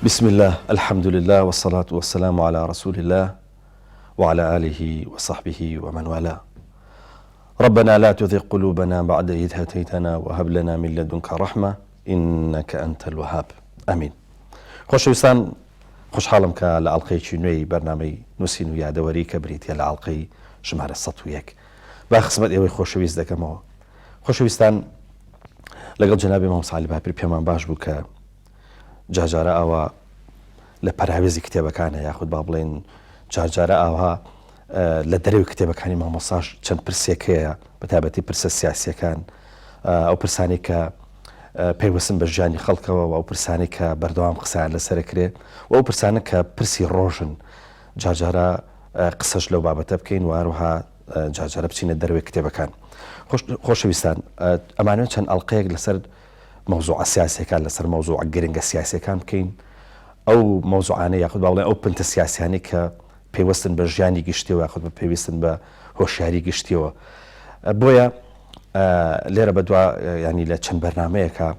بسم اللە الحمدللە والصلاة والسلام علی رسول اللە وعلی آله وصحبه ومن والاه ربنا لا تزغ قلوبنا بعد إذ هديتنا وهب لنا من لدنك رحمة إنك أنت الوهاب آمین خۆشەویستان خۆشحاڵم کە لە ئەڵلقەیەکی نوێی بەرنامەی نووسین و یادەوەری کە بریتە لە ئەڵلقەی ژمارە 101 با خزمەت ئێوەی خۆشەویست دەکەمەوە خۆشەویستان لەگەڵ جەنابی مامۆستا عەلی باپیر پێمان باش بوو کە جارجارە ئاوا لە پەراوێزی کتێبەکانە یاخود با بڵێن جارجارە ئاوا لە دەرەوەی کتێبەکانی مامۆساش چەند پرسێک هەیە بە تایبەتی پرسە سیاسیەکان ئەو پرسانی کە پەیوەستن بە ژیانی خەڵکەوە و ئەو پرسانی کە بەردەوام قسەیان لەسەرکرێ و ئەو پرسانە کە پرسی ڕۆژن جارجارە قسەش لەو بابەتە بکەین و هەروەها جارجارە بچینە دەرەوەی کتێبەکان خۆشەویستان ئەمانەوێت چەند ئەڵلقەیەک لەسەر مەوزوعە سیاسیەکان لەسەر مەوزوعە گرنگە سیاسیەکان بکەین ئەو مەوزوعانە یاخود با بڵێن ئەو پنتە سیاسیانەی کە پەیوەستن بە ژیانی گشتیەوە یاخود بە پێویستن بە هۆشیاری گشتیەوە بۆیە لێرە بەدوا ینی لە چەند بەرنمەیەکە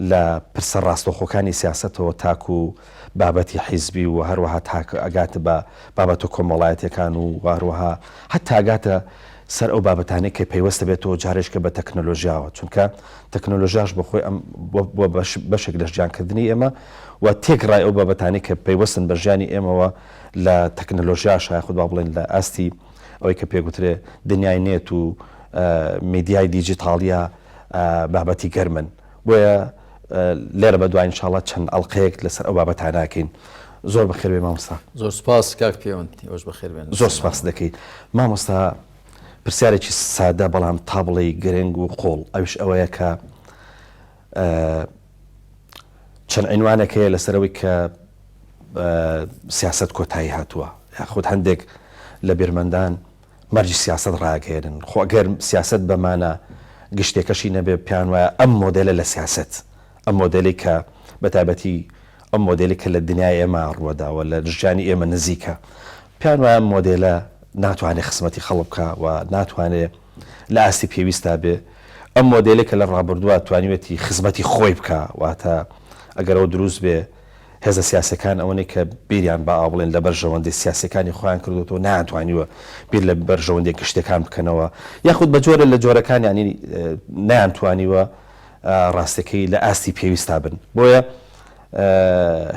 لە پرسە ڕاستەوخۆکانی سیاسەتەوە تاکو بابەتی حیزبی و هەروەها تاک ئەگاتە بە بابەتە کۆمەڵایەتیەکان و هەروەها هەتا ئەگاتە سەر ئەو بابەتانەی کە پەیوەستە بێتەوە جارێکە بە تەکنەلۆژیاوە چونکە تەکنەلۆژیاش بەخۆی ئەم بۆ بەشێک لە ژیانکردنی ئێمە و تێکڕای ئەو بابەتانەی کە پەیوەستن بە ژیانی ئێمەوە لە تەکنەلۆژیاش یاخود با بڵێن لە ئاستی ئەوەی کە پێگوترێ دنیای نێت و میدیای دیجیتاڵیە بابەتی گەرمن بۆیە لێرە بە دوای انشاءاللە چەند ئەڵقەیەک لەسەر ئەو بابەتانە ئەکەین زۆر بەخێر بێ مامۆستا. زۆر سوپاس کاک پێوەند ئێوەش بەخێر بێن. زۆر سوپاس دەکەی مامۆستا پرسیارێکی سادە بەڵام تا بڵێی گرنگ و قوڵ ئەویش ئەوەیە کە چەند عینوانێک هەیە لەسەر ئەوەی کە سیاسەت کۆتایی هاتووە یاخود هەندێک لە بیرمەندان مەرجی سیاسەت ڕاگەیەنن، خۆ ئەگەر سیاسەت بە مانا گشتیەکەشی نەبێ پێیان وایە ئەم مۆدێلە لە سیاسەت، ئەم مۆدێلەی کە بە تایبەتی ئەم مۆدێلەی کە لە دنیای ئێمە ڕووەدا و لە ژیانی ئێمە نزیکە، پێیان وایە ئەم مۆدێلە ناتوانێ خزمەتی خەڵک بکا و ناتوانێ لە ئاستی پێویستا بێ. ئەم مۆدێلەی کە لە ڕابردووە توانیویەتی خزمەتی خۆی بکا، واتە ئەگەر ئەوە دروست بێ هێزە سیاسیەکان ئەوەنەی کە بیریان با ئاوا بڵێن لە بەرژەوەندی سیاسیەکانی خۆیان کردۆتەوە نەیانتوانیوە بیر لە بەرژەوەندیە گشتیەکان بکەنەوە یاخود بە جۆرە لە جۆرەکان یانی نەیانتوانیوە ڕاستەکەی لە ئاستی پێویستا بن بۆیە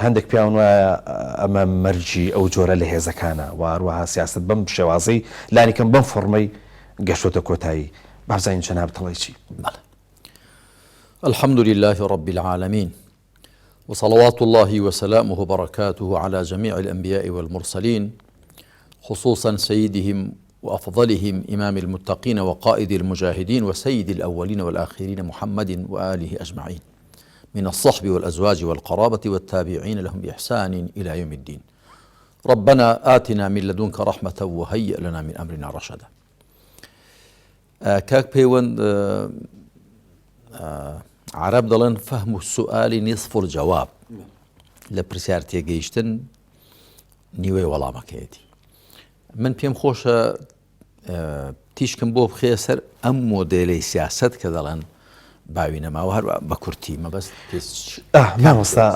هەندێک پیاون وایە ئەمە مەرجی ئەو جۆرە لە هێزەکانە و هەروەها سیاست بەم شێوازەی لانیکەم بەم فۆرمەی گەشتۆتە کۆتایی بابزانین جەنابت دەڵێی چی؟ بەڵێ الحمد لله رب العالمین وصلوات اللە وسلامه وبرکاته علی جمیع الانبیاء والمرسلین خصوصا سیدهم وافضلهم امام المتقین وقائد المجاهدین وسید الاولین والآخرین محمد وآله اجمعین من الصحب والأزواج والقرابة والتابعين لهم بإحسان إلى يوم الدين ربنا آتنا من لدنك رحمة وهيئ لنا من أمرنا رشدا کاک پەیوەند عەرەب دەڵێن فهم السؤال نصف الجواب لە پرسیار تێگەیشتن نیوەی وەڵامەکەیەتی من پێم خۆشە تیشکم بۆ بخێ سەر ئەم مۆدێلی سیاست کە دەڵێن باوی نەماوە هەر بە کورتی مەبەست مامۆستا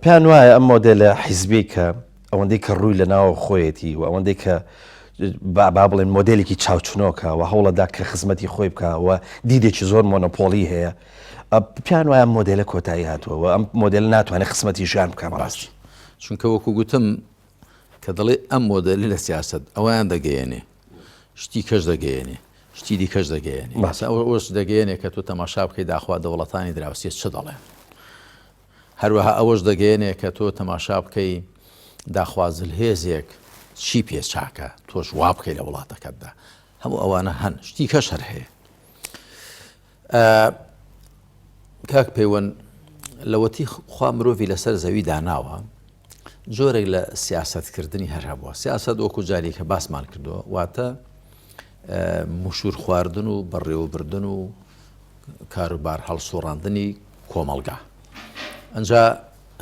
پێیان وایە ئەم مۆدێلە حیزبی کە ئەوەندەی کە ڕووی لە ناوە خۆیەتی و ئەوەندەی کە با بڵێن مۆدێلێکی چاوچنۆکە و هەوڵەدا کە خزمەتی خۆی بکە و دیدێکی زۆر مۆنۆپۆلی هەیە پێیان وایە مۆدێلە کۆتایی هاتووە و ئەم مۆدێل ناتوانێت خزمەتی ژیان بکە بەڕاستی. چونکە وەکو گوتم کە دەڵێ ئەم مۆدێلی لە سیاسەت ئەویان دەگەیەنێ شتی کەش دەگەیەنێ شتی دیکەش دەگەیەنێ باسە ئەوەش دەگەیەنێ کە تۆ تەماشا بکەی داخوا دەوڵەتانی دراوسێ چ دەڵێن هەروەها ئەوەش دەگەیەنێ کە تۆ تەماشا بکەی داخوا زلهێزێک چی پێ چاکە تۆش وا بکەی لە وڵاتەکەتدا هەموو ئەوانە هەن شتی کەش هەر هەیە کاک پەیوەند لەوەتی خوا مرۆڤی لەسەر زەوی داناوە جۆرێک لە سیاستکردنی هەر هەبووە سیاست وەکو جاری کە باسمان کردووە واتە مشوور خواردن و بەڕێوەبردن و کاروبار هەڵسوڕاندنی کۆمەڵگا ئەجا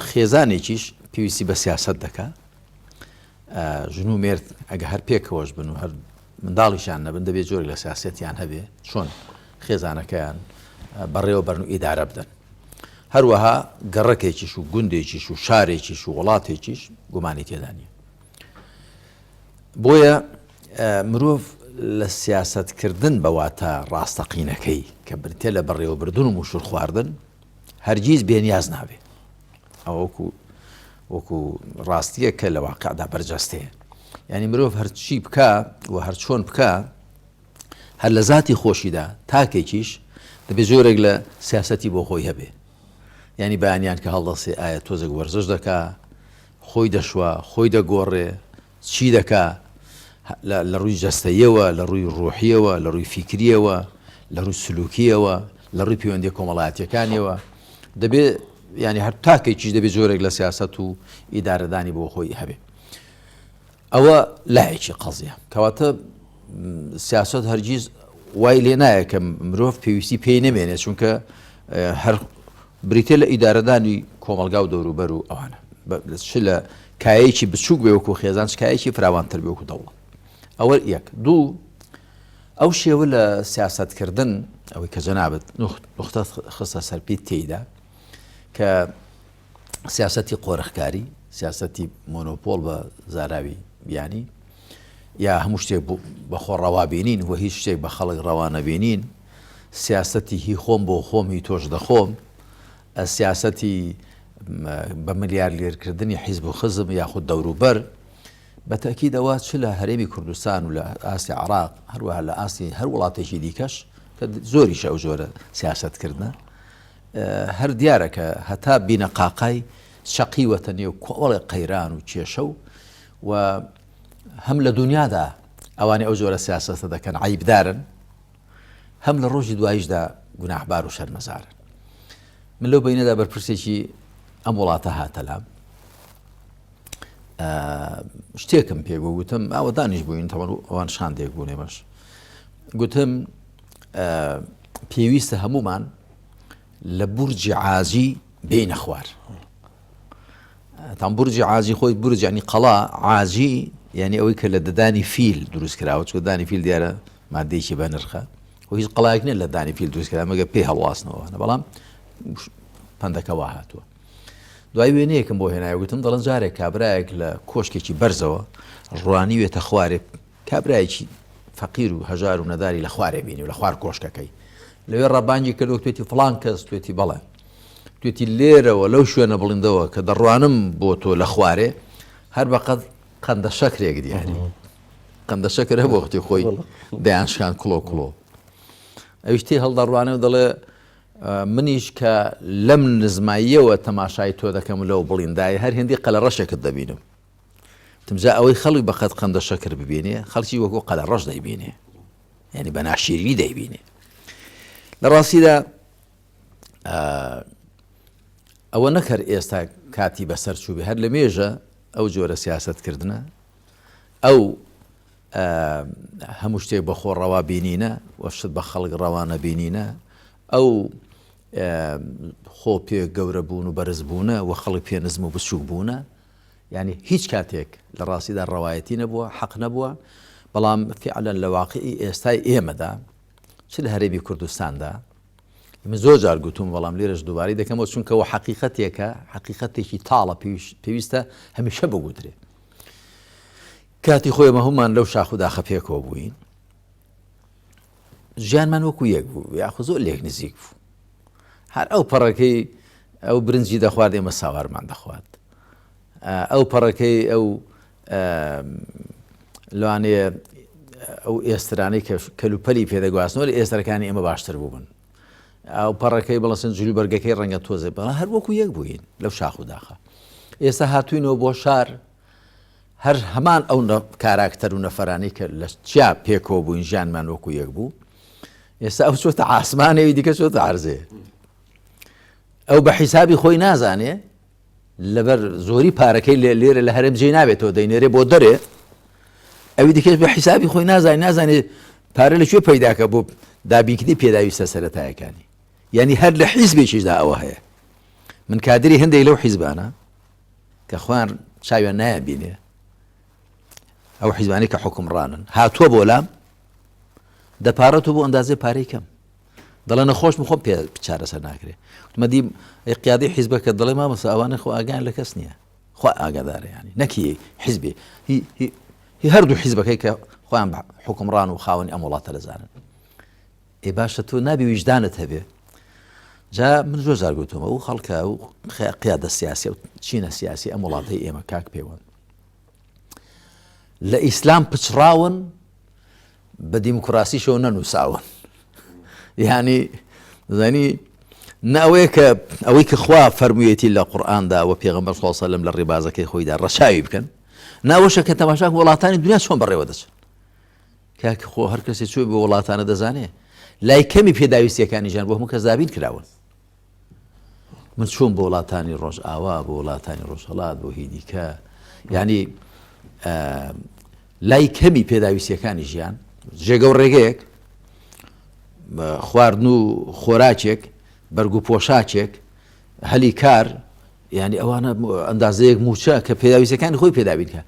خێزانێکیش پێویستی بە سیاست دەکا ژن و مێرد ئەگە هەر پێکەوەش بن و هەر منداڵیشیان نەبن دەبێت جۆرێک لە سیاسەتیان هەبێ چۆن خێزانەکەیان بەڕێوە بەرن و ئیدارە بدەن. هەروەها گەڕەکێکیش و گوندێکیش و شارێکیش و وڵاتێکیش گومانی تێدا نییە. بۆیە مرۆڤ لە سیاسەتکردن بە واتا ڕاستەقینەکەی کە بریتیە لە بەڕێوەبردن و موشور خواردن هەرگیز بێنیاز نابێ. ئەوە وەکو وەکو ڕاستیە کە لە واقعدا بەرجەستەیە. یعنی مرۆڤ هەرچی بکا و هەرچۆن بکا هەر لە زاتی خۆشیدا تاکێکیش دەبێ جۆرێک لە سیاسەتی بۆ خۆی هەبێ. یعنی بەیانیان کە هەڵدەسێ ئایا تۆزێک وەرزش دەکا، خۆی دەشوا، خۆی دەگۆڕێ، چی دەکا لە ڕووی جەستەییەوە، لە ڕووی ڕوحییەوە، لە ڕووی فیکرییەوە، لە ڕووی سلوکییەوە، لە ڕووی پەیوەندییە کۆمەڵایەتییەکانیەوە، دەبێ یانی هەر تاکێکیش دەبێ جۆرێک لە سیاسەت و ئیدارەدانی بۆ خۆی هەبێ. ئەوە لایەکی قەزیە. کەواتە سیاسەت هەرگیز وای لێ نایە کە مرۆڤ پێویستی پێی نەمێنێت چونکە هەر بریتە لە ئیدارەدانی کۆمەڵگا و دەوروبەر و ئەوانە چ لە کایەکی بچووک بێ وەکو خێزان چ کایەکی فراوانتر بێ وەکو دەوڵەت ئەوە یەک دوو ئەو شێوە لە سیاستکردن ئەوەی کە جەنابت نوختە خستە سەرپیت تێیدا کە سیاسەتی قۆرخکاری، سیاسەتی مۆنۆپۆڵ بە زاراوی بیانی، یا هەموو شتێک بە خۆ ڕەوا بینین و هیچ شتێک بە خەڵک ڕەوا نەبینین، سیاسەتی هی خۆم بۆ خۆم هی تۆش دەخۆم، سیاسەتی بە ملیار لێرکردنی حیزب و خزم یاخود دەوروبەر، بە تەئکید ئەوە چ لە هەرێمی کوردستان و لە ئاستی عێراق هەروەها لە ئاستی هەر وڵاتێکی دیکەش کە زۆریشە ئەو جۆرە سیاسەتکردنە هەر دیارە کە هەتا بینەقاقای چەقیوەتە نێو کۆمەڵێک قەیران و کێشە و و هەم لە دونیادا ئەوانەی ئەو جۆرە سیاسەتە دەکەن عەیبدارن، هەم لە ڕۆژی دواییشدا گوناحبار و شەرمەزارن. من لەو بەینەدا بەرپرسێکی ئەم وڵاتە هاتە لام شتێکم پێ گوت، گوتم ئەوە دانیش بووین تەوان ئەوان شاندێک بوون ئێمەش گوتم پێویستە هەمومان لە بورجی عاجی بێینە خوار. تام بورجی عاجی خۆی بورج یعنی قەڵا عاجی یعنی ئەوەی کە لە ددانی فیل دروست کراوە چونکە دانی فیل دیارە مادەیەکی بەنرخە و هیچ قەڵایەک نییە لە دانی فیل دروست کرا مەگە پێی هەڵواسنەوە بەڵام پەندەکە وا هاتووە دوای وێنەیەکم بۆ هێنای گوتم دەڵێن جارێک کابرایەک لە کۆشکێکی بەرزەوە ڕوانیوێتە خوارێ کابرایەکی فەقیر و هەژار و نەداری لە خوارێ بینی و لە خوار کۆشکەکەی لەوێ ڕا بانگی کردو توێتی فڵان کەس توێتی بەڵێ توێتی لێرەوە لەو شوێنە بڵندەوە کە دەڕوانم بۆ تۆ لە خوارێ هەر بەقەد قەندە شەکرێک دیاری قەندە شەکر هەبوو وەختی خۆی دەیان شکان کڵۆ کڵۆ ئەویش تێ هەڵدەڕوانێ و دەڵێ منیش کە لەم نزماییەوە تەماشای تۆ دەکەم لەو بڵیندای هەر هێندی قەلەڕەشێکت دەبینم وتم جا ئەوەی خەڵک بە قەد قەندە شەکر ببینێ خەڵکی وەکو قەلە ڕەش دەیبینێ یعنی بە ناشیرینی دەیبینێ لە ڕاستیدا ئەوە نەکەر ئێستا کاتی بەسەر چووبێ هەر لە مێژە ئەو جۆرە سیاستکردنە ئەو هەموو شتێک بە خۆ ڕەوا بینینە و شت بە خەڵک ڕەوانە بینینە ئەو خۆ پێ گەورە بوون و بەرز بوونە و خەڵک پێ نزم و بچووک بوونە یانی هیچ کاتێک لە ڕاستیدا ڕەوایەتی نەبووە، حەق نەبووە، بەڵام فیعلەن لە واقعی ئێستای ئێمەدا چ لە هەرێمی کوردستاندا من زۆر جار گوتوم بەڵام لێرەش دووبارەی دەکەمەوە چونکە وە حەقیقەتێکە حەقیقەتێکی تاڵە پێویستە هەمیشە بگوترێ کاتی خۆی ئێمە هەمومان لەو شاخ و داخە پێکەوە بووین ژیانمان وەکو یەک بوو یاخو زۆر لێک نزیک بوو هەر ئەو پەڕەکەی ئەو برنجی دەخوارد ئێمە ساوارمان دەخوارد ئەو پەڕەکەی ئەو لەوانەیە ئەو ئێسترانەی کە کەلوپەلی پێدەگواستنەوە لە ئێسترەکانی ئێمە باشتر بووبن ئەو پەڕەکەی بڵسن جلو بەرگەکەی ڕەنگە تۆزێ بەڵام هەر وەکو یەک بووین لەو شاخ و داخە ئێستا هاتوینەوە بۆ شار هەر هەمان ئەو کاراکتەر و نەفەرانەی کە لە چیا پێکەوە بووین ژیانمان وەکو یەک بوو ئێستا ئەو چۆتە ئاسمانەوەی دیکە چۆتە عرزێ ئەو بە حیسابی خۆی نازانێ لەبەر زۆری پارەکەی لێرە لە هەرێم جێ نابێتەوە دەینێرێ بۆ دەرێ ئەوی دیکەش بە حیسابی خۆی نازانێ نازانێ پارە لە کوێ پەیداکە بۆ دابینکردنی پێداویستە سەرەتایەکانی یعنی هەر لە حیزبێکیشدا ئەوە هەیە من کادری هەندێک لەو حیزبانە کە خۆیان چاویان نایان بینێ ئەو حیزبانەی کە حکومڕانن هاتووە بۆ لام دەپارێتەوە بۆ ئەندازەی پارەی کەم. دەڵێ نەخۆشم خۆم پێ چارەسەر ناکرێ. وتمە دی قیادەی حیزبەکە دەڵێ مامۆستا ئەوانە خۆ ئاگایان لە کەس نییە. خوا ئاگادارە یانی نەک هی حیزبێ هی هی هی هەردوو حیزبەکەی کە خۆیان بە حوکمڕان و خاوەنی ئەم وڵاتە دەزانن. ئێ باشە تۆ نابی ویژدانت هەبێ جا من زۆر جار گوتومە ئەو خەڵکە و قیادە سیاسی و چینە سیاسی ئەم وڵاتەی ئێمە کاک پێوەند لە ئیسلام پچڕاون بە دیموکراسیشەوە نەنووساون یعنی زانی نە ئەوەیە کە ئەوەی کە خوا فەرموویەتی لە قورئاندا و پێغەمبەر صلی الله علیه و سلم لە ڕێبازەکەی خۆیدا ڕەچاوی بکەن ناوەشە کە تەماشا وڵاتانی دنیا چۆن بەڕێوە دەچن کاک خۆ هەر کەسێ چووی بۆ وڵاتانە دەزانێ لای کەمی پێداویستیەکانی ژیان بۆ هەموو کەس دابین کراون من چووم بۆ وڵاتانی ڕۆژئاوا بۆ وڵاتانی ڕۆژهەڵات بۆ هی دیکە یعنی لای کەمی پێداویستیەکانی ژیان جێگە و ڕێگەیەک خواردن و خۆراکێک بەرگ و پۆشاکێک هەلی کار یعنی ئەوانە ئەندازەیەک موچە کە پێداویستەکانی خۆی پێدابین کە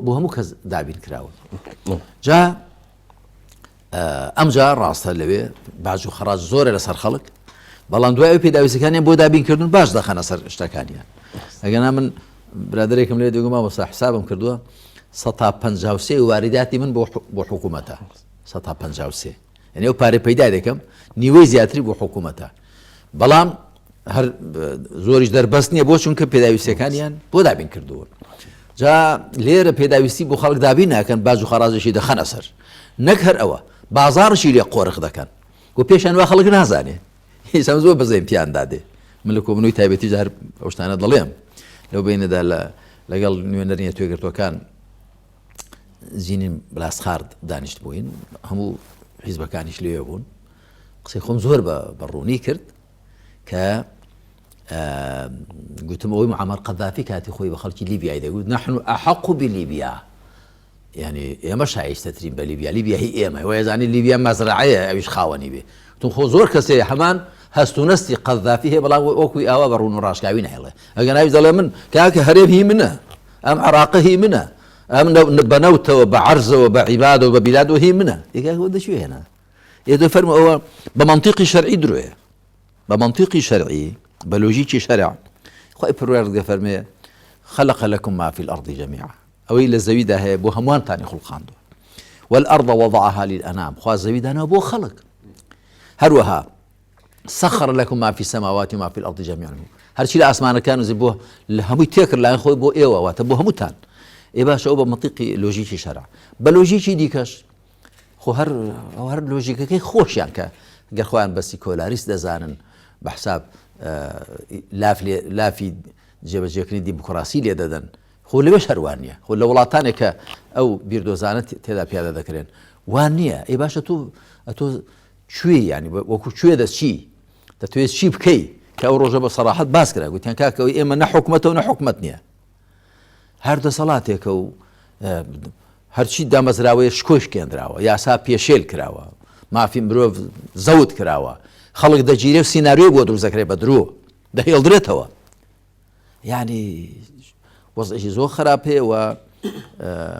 بۆ هەموو کەس دابین کراوە جا ئەمجا ڕاستە لەوێ باج و خەڕاج زۆرە لەسەر خەڵک بەڵام دوای ئەو پێداویستەکانیان بۆ دابینکردن باش دەخەنە سەر شتەکانیان ئەگەنا من برادێکم لێ دەگوما مامۆستا حسابم کردووە 153 وارداتی من بۆ حکوومەتە 153 یعنی ئەو پارەی پەیدا دەکەم نیوەی زیاتری بۆ حکوومەتە بەڵام هەر زۆریش دەربەست نییە بۆ چونکە پێداویستەکانیان بۆ دابین کردووە جا لێرە پێداویستی بۆ خەڵک دابین ناکەن باج و خەڕازێکی دەخەنە سەر نەک هەر ئەوە بازاڕشی لێ قۆرخ دەکەن و پێشان وا خەڵک نازانێ هیچ زۆر بەزەیم پیان دادێ من لە کۆبنەوەی تایبەتی هەر ئەو شتانە دەڵێم لەو بینەدا لە لەگەڵ نوێنەری نەتوێگرتوەکان زینین بلاسخارد دانیشت بووین هەموو حیزبەکانیش لێ بوون قسەی خۆم زۆر بە ڕوونی کرد کە گوتم ئەوەی معمر قەدافی کاتی خۆی بە خەڵکی لیبیای دەگوت نحن ئەحق بلیبیا یعنی ئێمە شایستەترین بە لیبیا لیبیا هی ئێمە وەزانی لیبیا مەزرعەیە ئەویش خاوەنی بێ تون خۆ زۆر کەسێ هەمان هەست و نەستی قەذافی هەیە بەڵام وەکوی ئاوا بە ڕوون و ڕاشکاوی نایڵێ ئەگەر ناوی دەڵێ من کاکە هەرێم هی منە ئەم عراقە هی منە ئەم بە نەوتەوە بە عەرزەوە بە عیبادەوە بە بیلادەوە هی منە ئێ دەچوێ هێنا ئێ دە فەرموو ئەوە بە مەنتیقی شەرعی درۆیە بە مەنتیقی شەرعی بە لۆژیکی شەرع خی پەروەردگە فەرمێ خلق لكم ما في الأرض جميعا ئەوەی لە زەویدا هەیە بۆ هەمووانتانی خوڵقاندووە والأرض وضعها للأنام خوا زەوی دانا بۆ خەڵک هەروەها سخر لكم ما في السماوات وما في الأرض جميعا هەرچی لە ئاسمانەکان و زەوی بۆ لە هەمووی تێکرد لای خۆی بۆ ئێوە واتە بۆ هەمووتان ئێ باشە ئەو بە مەنتیقی لۆژیکی شەرع بە لۆژیکی دیکەش خۆ هەر هەر لۆژیکەکەی خۆشیان کە گەر خۆیان بە سیکۆلاریست دەزانن بە حساب لاف لافی جێبەجێکردنی دیموکراسی لێ دەدەن خۆ لەوێش هەر وا نییە خۆ لە وڵاتانێک کە ئەو بیردۆزانە تێدا پیادە دەکرێن وا نییە ئەی باشە تۆ ئەتۆ کوێ ینی وەکو کوێ دەچی دەتوێت چی بکەی کە ئەو ڕۆژە بە سەراحەت باس کرا گوتیان کاکەوەی ئێمە نە حکومەتە و نە حکومەت نییە هەر دەسەڵاتێکە و هەرچی دامەزراوەیە شکۆی شکێنراوە، یاسا پێشێل کراوە، مافی مرۆڤ زەوت کراوە، خەڵک دەگیرێ و سیناریۆی بۆ دروست دەکرێت بە درۆ دەهێڵدرێتەوە. یعنی وەزعێکی زۆر خراپ هەیە و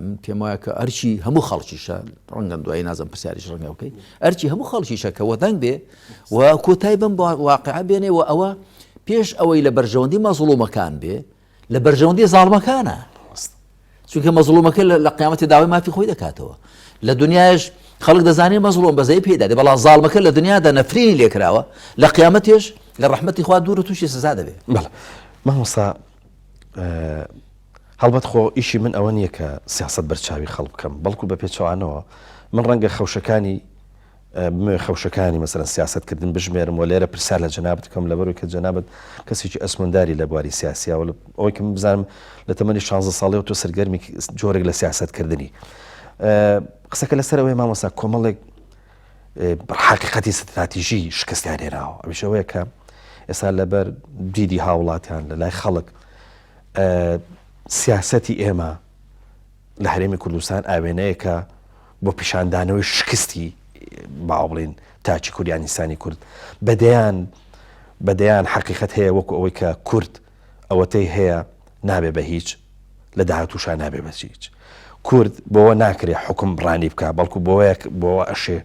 من پێم وایە کە ئەرچی هەموو خەڵکیشە ڕەنگە دوایی نازم پرسیاریش ڕەنگە بکەی ئەرچی هەموو خەڵکیشە کە وەدەنگ بێ و کۆتای بم واقع بێنێ و ئەوە پێش ئەوەی لە بەرژەوەندی مەزڵومەکان بێ لە بەرژەوەندی زاڵمەکانە چونکە مەزڵومەکە لە قیامەتی داوای مافی خۆی دەکاتەوە لە دنیاش خەڵک دەزانێت مەزڵوم بەزەی پێدا دێ بەڵام زاڵمەکە لە دنیادا نەفرینی لێکراوە لە قیامەتێش لە ڕەحمەتی خوا دوور و تووشی سزا دەبێت بەڵێ مامۆستا هەڵبەت خۆ ئیشی من ئەوە نییە کە سیاست بەرچاوی خەڵک بکەم بەڵکو بە پێچەوانەوە من ڕەنگە خەوشەکانی بمەوێ خەوشەکانی مەسەلەن سیاسەت کردن بژمێرم و لێرە پرسیار لە جەنابت بکەم لەبەرەوەی کە جەنابت کەسێکی ئەزمونداری لە بواری سیاسیە و ئەوەی کە من بزانم لە تەمەنی 16 ساڵیەوە تۆ سەرگەرمی جۆرێک لە سیاسەت کردنی قسەکە لەسەر ئەوەیە مامۆستا کۆمەڵێک حقیقەتی ستراتیژی شکستیان هێناوە ئەویش ئەوەیە کە ئێستا لەبەر دیدی هاوڵاتیان لە لای خەڵک سیاسەتی ئێمە لە هەرێمی کوردستان ئاوێنەیەکە بۆ پیشاندانەوەی شکستی باوە بڵین تاکی کورد یان ئینسانی کورد بەدەیان بەدەیان حەقیقەت هەیە وەکو ئەوەی کە کورد ئەوەتەی هەیە نابێ بە هیچ لە داهاتووشا نابێ بە هیچ کورد بۆوە ناکرێ حکم ڕانی بکە بەڵکو بۆیەک بۆوە ئەشێ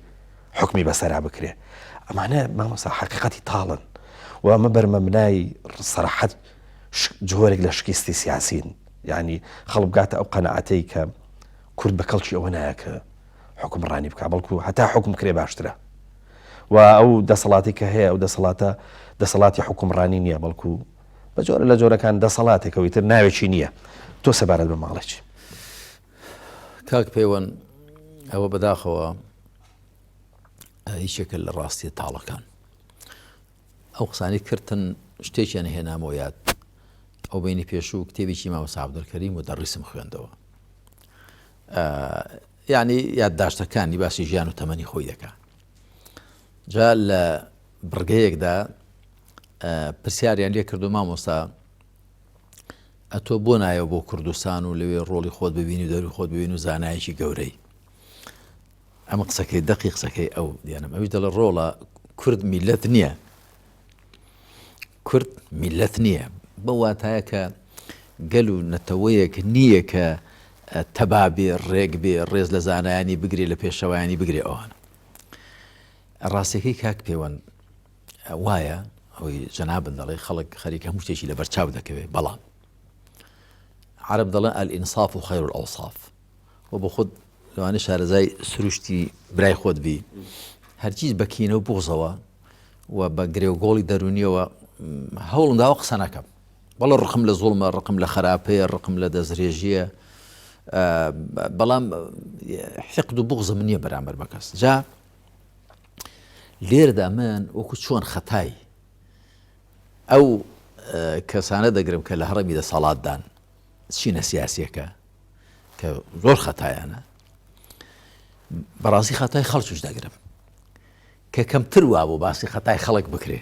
حکمی بەسەرا بکرێ. ئەمانە مامۆستا حەقیقەتی تاڵن و ئەمە بەرمەبنای سەراحەت جۆرێک لە شکستی سیاسین یعنی خەڵک بگاتە ئەو قەناعەتەی کە کورد بە کەڵکی ئەوە نایە کە حکومڕانی بکە بەڵکو هەتا حکوم کرێ باشترە و ئەو دەسەڵاتی کە هەیە ئەو دەسەڵاتە دەسەڵاتی حکومڕانی نییە بەڵکو بە جۆرە لە جۆرەکان دەسەڵاتێکەوەی تر ناوێکی نییە تۆ سەبارەت بە ماڵێکی کاک پەیوەند ئەوە بەداخەوە یەکێکە لە ڕاستیە تاڵەکان ئەو قسانی کردن شتێکیان هێنامەوە یاد ئەو بینی پێشوو کتێبێکی مامۆستا عەبدولکەریم و دەڕیسم خوێندەوە یعنی یادداشتەکانی باسی ژیان و تەمەنی خۆی دەکا جا لە بڕگەیەکدا پرسیاریان لێ کردو مامۆستا ئەتۆ بۆ نایەوە بۆ کوردستان و لەوێ ڕۆڵی خۆت ببینی و دەوری خۆت ببین و زانایەکی گەورەی ئەمە قسەکەی دەقی قسەکەی ئەو دیانم ئەویش دەڵێ ڕۆڵە کورد میلەت نییە کورد میلەت نییە بە واتایە کە گەل و نەتەوەیەک نییە کە تەبابێ ڕێک بێ ڕێز لە زانایانی بگرێ لە پێشەوایانی بگرێ ئەوان ڕاستەکەی کاک پێوەند وایە ئەوەی جەنابن دەڵێ خەڵک خەریکە هەموو شتێکی لەبەر چاو دەکەوێت بەڵام عرب دەڵێن الانصاف و خیر الاوصاف و بۆ خۆت لەوانە شارەزای سروشتی برای خۆت بی هەرچیز بە کینە و بغزەوە و بە گرێ و گۆڵی دەرونیەوە هەوڵم داوە قسە نەکەم بەڵێ ڕقم لە زوڵمە ڕقم لە خراپەیە ڕقم لە دەسترێژیە بەڵام حقد و بغزم نییە بەرامبەر بە کەس جا لێرەدا من وەکو چۆن خەتای ئەو کەسانە دەگرم کە لە هەڕەمی دەسەڵاتدان چینە سیاسیەکە کە زۆر خەتایانە بەڕاستی خەتای خەڵکیش دەگرم کە کەمتر وابوو باسی خەتای خەڵک بکرێ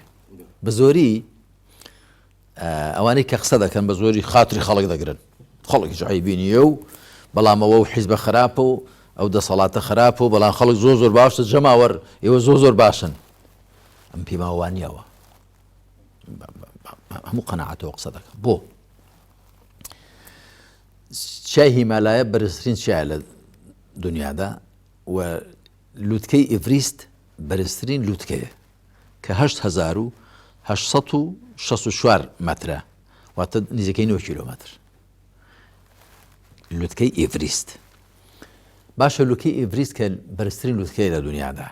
بە زۆری ئەوانەی کە قسە دەکەن بە زۆری خاتری خەڵک دەگرن خەڵکیش عەیبی نییە و بەڵام ئەوە و حیزبە خراپە و ئەو دەسەڵاتە خراپە و بەڵام خەڵک زۆر زۆر باشە جەماوەر ئێوە زۆر زۆر باشن ئەم پێما وانییەوە هەموو قەناعەتەوە قسە دەکەم بۆ چیای هیمالایە بەرزترین چیایە لە دنیادا و لوتکەی ئیڤریست بەرزترین لوتکەیە کە 8864 مەترە واتە نزیکەی 9 کیلۆمەتر لوتکەی ئیڤریست باشە لوتکەی ئیڤریست کە بەرزترین لوتکەیە لە دنیادا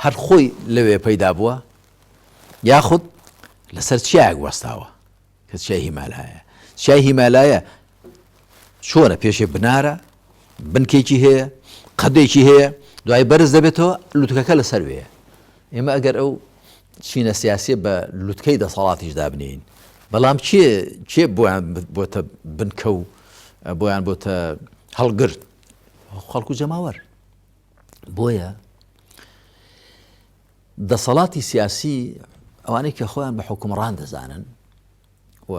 هەر خۆی لەوێ پەیدا بووە یاخود لەسەر چیایەک وەستاوە کە چیای هیمالایە. چیای هیمالایە چۆنە پێشێ بنارە، بنکێکی هەیە، قەدێکی هەیە، دوای بەرز دەبێتەوە لوتکەکە لەسەر وێیە. ئێمە ئەگەر ئەو چینە سیاسیە بە لوتکەی دەسەڵاتیش دابنێین، بەڵام کێ کێ بۆیان بۆتە بنکە و بۆیان بۆتە هەڵگر؟ خەڵک و جەماوەر. بۆیە دەسەڵاتی سیاسی ئەوانەی کە خۆیان بە حوکمڕان دەزانن و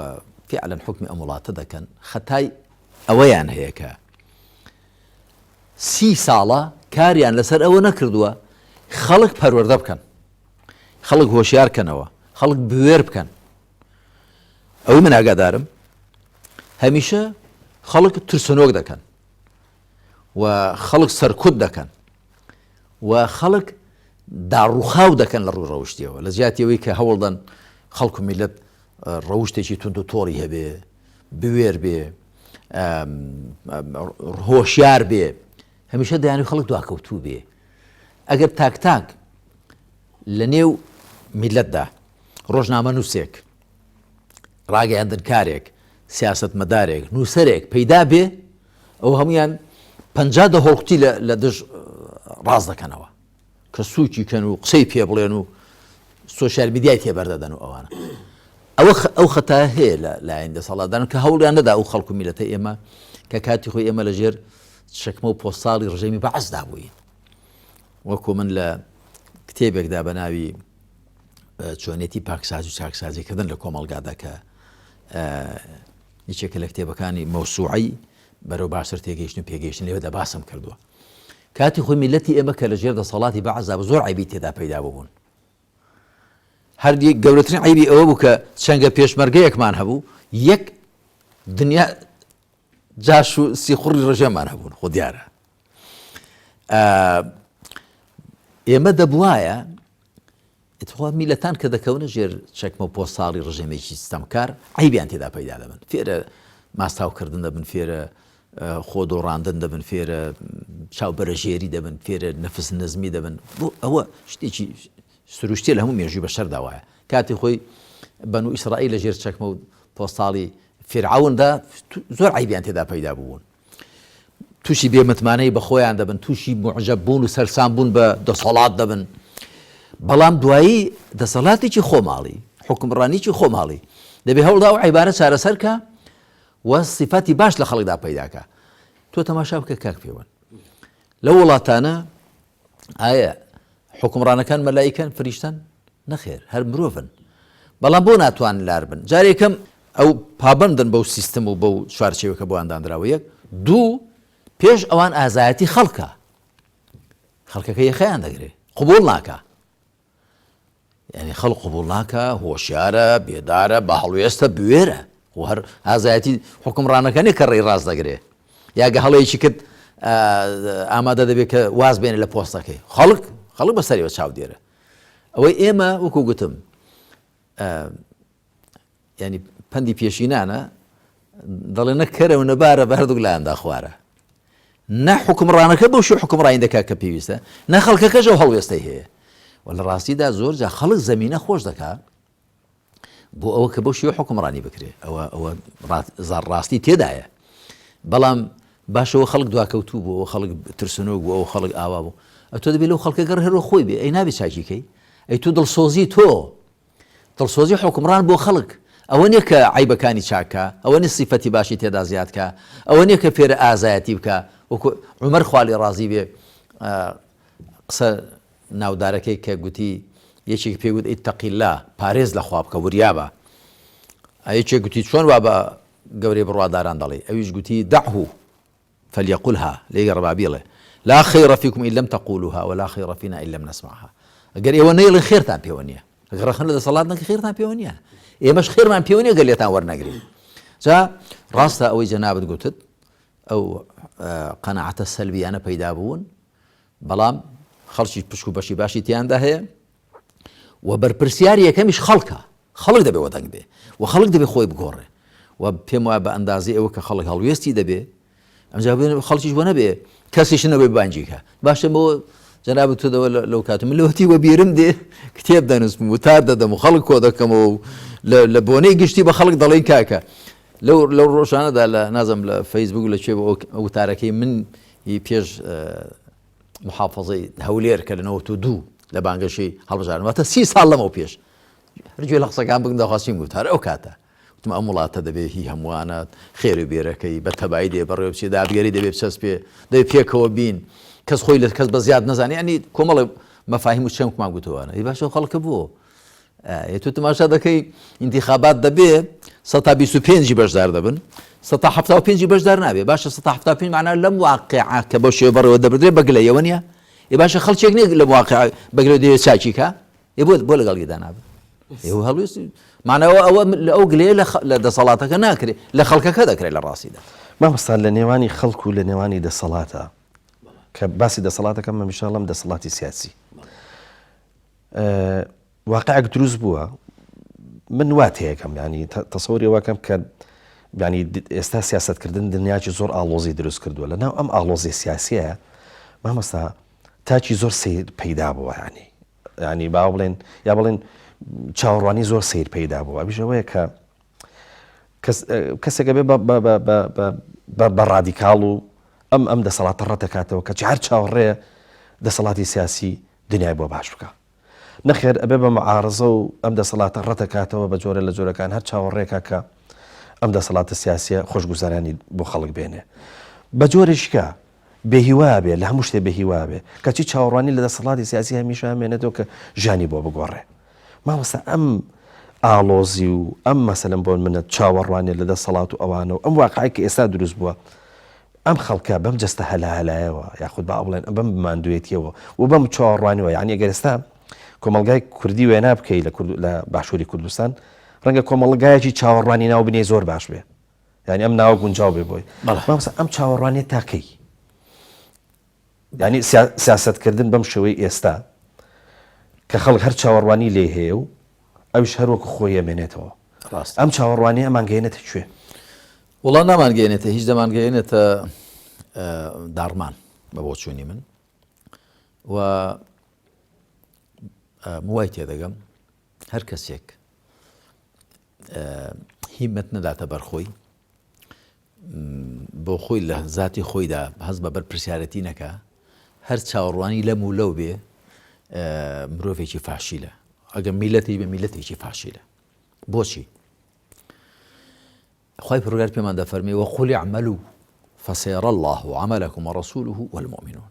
فعلا حوکمی ئەم وڵاتە دەکەن خەتای ئەوەیان هەیە کە سی ساڵە کاریان لەسەر ئەوە نەکردووە خەڵک پەروەردە بکەن خەڵک هۆشیار کەنەوە خەڵک بوێر بکەن ئەوەی من ئاگادارم هەمیشە خەڵک ترسنۆک دەکەن و خەڵک سەرکوت دەکەن و خەڵک داڕوخاو دەکەن لە ڕووی ڕەوشتیەوە لە جیاتی ئەوەی کە هەوڵدەن خەڵک و میلەت ڕەوشتێکی توند و تۆڕی هەبێ بوێر بێ هۆشیار بێ هەمیشە دەیانی خەڵک دواکەوتوو بێ ئەگەر تاک تاک لە نێو میلەتدا ڕۆژنامە نووسێک ڕاگەیاندنکارێک سیاستمەدارێک نووسەرێک پەیدا بێ ئەو هەمویان پەنجا دەهۆڵکوتی لە دژ ڕاست دەکەنەوە کە سوکی کەن و قسەی پێ بڵێن و سۆشیال میدیای تێبەردەدەن و ئەوانە ئەوە ئەو خەتا هەیە لە لایەن دەسەڵاتدان کە هەوڵیان نەدا ئەو خەڵکو میلەتە ئێمە کە کاتی خۆی ئێمە لەژێر چەکمە و پۆستاڵی ڕژێمی بەعسدا بووین وەکو من لە کتێبێکدا بە ناوی چۆنێتی پاکسازی و چاکسازیکردن لە کۆمەڵگادا کە یەکێکە لە کتێبەکانی مەوسوعەی بەرەو باشتر تێگەیشتن و پێگەیشتن لەوێدا باسم کردووە. کاتی خۆی میللەتی ئێمە کە لە ژێر دەسەڵاتی بەعسدا بوو زۆر عەیبی تێدا پەیدا ببوون. هەر گەورەترین عەیبی ئەوە بوو کە چەنگە پێشمەرگەیەکمان هەبوو یەک دنیا جاش و سیخوڕی ڕژێمان هەبوون خۆ دیارە ئێمە دەبوایە. ئیتخوا میلەتان کە دەکەونە ژێر چەکمە و پۆستاڵی ڕژێمێکی ستەمکار عەیبیان تێدا پەیدا دەبن فێرە ماستاوکردن دەبن فێرە خۆ دۆڕاندن دەبن فێرە چاو بەرەژێری دەبن فێرە نەفس نزمی دەبن بۆ ئەوە شتێکی سروشتیە لە هەموو مێژووی بەشەردا وایە کاتی خۆی بەنو ئیسرائیل لە ژێر چەکمە و پۆستاڵی فیرعەوندا زۆر عەیبیان تێدا پەیدا بوون تووشی بێمتمانەی بە خۆیان دەبن، تووشی موعجەب بوون و سەرسام بوون بە دەسەڵات دەبن. بەڵام دوایی دەسەڵاتێکی خۆماڵی، حوکمڕانیی خۆماڵی دەبێ هەوڵدا ئەو عەیبانە چارەسەر کا و سیفاتی باش لە خەڵکدا پەیدا کا. تۆ تەماشا بکە کاک پێوەند لەو وڵاتانە ئایا حوکمڕانەکان مەلائیکەن، فریشتەن؟ نەخێر هەر مرۆڤن. بەڵام بۆ ناتوانن لار بن؟ جارێ یەکەم ئەو پابەندن بەو سیستم و بەو چوارچێوە کە بۆیان دانراوە یەک، دوو پێش ئەوان ئازایەتی خەڵکە، خەڵکەکە یەخەیان دەگرێ، قبوڵ ناکا. یانی خەڵک قبوڵ ناکا، هۆشیارە، بێدارە، بە هەڵوێستە، بوێرە. خۆ هەر ئازایەتی حوکمڕانەکە نیە کە ڕێی ڕاست دەگرێ. یا گە هەڵەیەکی کرد ئامادە دەبێت کە واز بێنێ لە پۆستەکەی. خەڵک خەڵک بەسەریەوە چاودێرە. ئەوەی ئێمە وەکو گوتم ینی پەندی پێشینانە دەڵێ نە کەرە و نەبارە بە هەردووک لایەندا خوارە. نە حوکمڕانەکە بەو شێوە حوکمڕانی دەکات کە پێویستە، نە خەڵکەکەش ئەو هەڵوێستەی هەیە. و لە ڕاستیدا زۆر جار خەڵک زەمینە خۆش دەکات بۆ ئەوە کە بەو شێوە حوکمڕانی بکرێ. ئەوە ئەوە ڕاستی تێدایە. بەڵام باشەوە خەڵک دواکەوتوو بوو، ئەوە خەڵک ترسنۆک بوو، ئەوە خەڵک ئاوا بوو. ئەتۆ دەبێ لەو خەڵکە گەڕ هەرۆ خۆی بێ، ئەی نابێ چاکی کەی؟ ئەی تۆ دڵسۆزی تۆ دڵسۆزی حوکمڕان بۆ خەڵک ئەوە نیە کە عەیبەکانی چاک کا، ئەوە نیە سیفەتی باشی تێدا زیاد کا، ئەوە نیە کە فێرە ئازایەتی بکا، وەکو عومەر خوا لێ ڕازی بێ قسە ناودارەکەی کە گوتی یەکێک پێی گوت اتق اللە پارێز لە خوا بکە وریا بە، یەکێک گوتی چۆن وا بە گەورەی بڕواداران دەڵێی، ئەویش گوتی دعه فلیقلها، لێی گەڕێ با بیڵێ، لا خیر فیکم ان لم تقولوها ولا خیر فینا ان لم نسمعها، ئەگەر ئێوە نەیڵێن خێرتان پێوە نییە، ئەگەر ڕەخنە لە دەسەڵات نەکەن خێرتان پێوە نییە، ئێمەش خێرمان پێوە نییە گەر لێتان وەرنەگرین. جا ڕاستە ئەوەی جەنابت گوتت ئەو قەناعەتە سەلبیانە پەیدا بوون، بەڵام خەڵکی پشک و بەشی باشی تیاندا هەیە و بەرپرسیاری یەکەمیش خەڵکە، خەڵک دەبێ وەدەنگ بێ و خەڵک دەبێ خۆی بگۆڕێ و پێم وایە بە ئەندازەی ئەوە کە خەڵک هەڵوێستی دەبێ ئەمجا خەڵکیش بۆ نەبێ کەسیش نەبێ بانگی کە باشە بۆ جەنابت تۆ دەوە لەو کات من لەوەتی وەبیرم دێ کتێب دەنووسم و تار دەدەم و خەڵک کۆ دەکەمەوە و لە بۆنەی گشتی بە خەڵک دەڵێن کاکە لەو لەو ڕۆژانەدا لە نازم لە فەیسبوک لە کوێ وتارەکەی من پێش محافظەی هەولێر کە لە 92 لە بانگەشەی هەڵبژاردن واتە سی ساڵ لەمەو پێش هەر گوێ لە قسەکان بگرم دەخوا چیم گوت هەر ئەو کاتە وتم ئەم وڵاتە دەبێ هی هەمووانە خێر و بێرەکەی بە تەبایی دێ بەڕێوە بچێ دادگەری دەبێ بچەسپێ دەبێ پێکەوە بین کەس خۆی لە کەس بە زیاد نەزانێ یعنی کۆمەڵێ مەفاهیم و چەمکمان گوتەوانە ئی باشە خەڵکە بۆ ئێ تۆ تەماشا دەکەی ئینتیخابات دەبێ سەتا 25 بەشدار دەبن سەتا 75 بەشدار نابێ باشە سەتا 75 معنا لەم واقعە کە بەو شێوە بەڕێوە دەبردرێ بەگلەیەوە نییە ئێ باشە خەڵکێک نییە لەم واقع بەگلە دەیە چاکی کە ئێ بۆ بۆ لەگەڵ یدا نابن ئێوە هەڵوێستی مانەوە ئەوە لە ئەو گلەیە لە دەسەڵاتەکە ناکرێت لە خەڵکەکە دەکرێت لە ڕاستیدا. مامۆستا لە نێوانی خەڵک و لە نێوانی دەسەڵاتە کە باسی دەسەڵاتەکەم هەمیشە ئەڵێم دەسەڵاتی سیاسی واقعێک دروست بووە من وا تێکەم ینی تەسەوری واکەم کە ینی ئێستا سیاستکردن دنیاکی زۆر ئاڵۆزی دروست کردووە لە ناو ئەم ئاڵۆزی سیاسیە مامۆستا تاکی زۆر سیر پەیدا بووە ینی یانی با بڵێن یا بڵێن چاوەڕوانی زۆر سیر پەیدا بووە ئەویش ئەوەیە کە کەسێکە بێ بە ڕادیکاڵ و ئەم ئەم دەسەڵاتە ڕەتەکاتەوە کەچی هەر چاوەڕێ دەسەڵاتی سیاسی دنیای بۆ باش بکە نەخێر ئەبێ بە معارزە و ئەم دەسەڵاتە ڕەتەکاتەوە بە جۆرە لە جۆرەکان هەر چاوەڕێکە کە ئەم دەسەڵاتە سیاسیە خۆشگوزارانی بۆ خەڵک بێنێ بە جۆرێکە بێهیوا بێ، لە هەموو شتێ بێهیوا بێ، کەچی چاوەڕوانی لە دەسەڵاتی سیاسی هەمیشە ئەمێنێتەوە کە ژیانی بۆ بگۆڕێ. مامۆستا ئەم ئاڵۆزی و ئەم مەسەلەن بۆ منە چاوەڕوانیە لە دەسەڵات و ئەوانە و ئەم واقعەی کە ئێستا دروست بووە، ئەم خەڵکە بەم جەستە هەلاهەلایەوە یاخود با بڵێن بەم ماندوێتیەوە و بەم چاوەڕوانیەوە یانی ئەگەر ئێستا کۆمەڵگای کوردی وێنا بکەی لە کورد لە باشووری کوردستان ڕەنگە کۆمەڵگایەکی چاوەڕوانی ناو بنێی زۆر باش بێ یانی ئەم ناوە گونجاو بێ بۆی. بەڵێ. مامۆستا ئەم چاوەڕوانیە تا کەی؟ یانی سیاسەتکردن بەم شێوەی ئێستا. کە خەڵک هەر چاوەڕوانی لێی هەیە و ئەویش هەر وەکو خۆی ئەمێنێتەوە. ڕاستە. ئەم چاوەڕوانییە ئەمانگەیەنێتە کوێ؟ وەڵا نامانگەیەنێتە هیچ، دەمانگەیەنێتە داڕمان بە بۆچوونی من و من وای تێدەگەم هەر کەسێک هیمەت نەداتە بەرخۆی بۆ خۆی لە زاتی خۆیدا هەست بە بەرپرسیارەتی نەکا، هەر چاوەڕوانی لەم و لەو بێ، مرۆڤێکی فاشیلە. ئەگەر میلەتیش بێ میلەتێکی فاشیلە. بۆچی؟ خوای پەروەردگار پێمان دەفەرمێ وقل اعملوا فسيرى الله عملكم ورسوله والمؤمنون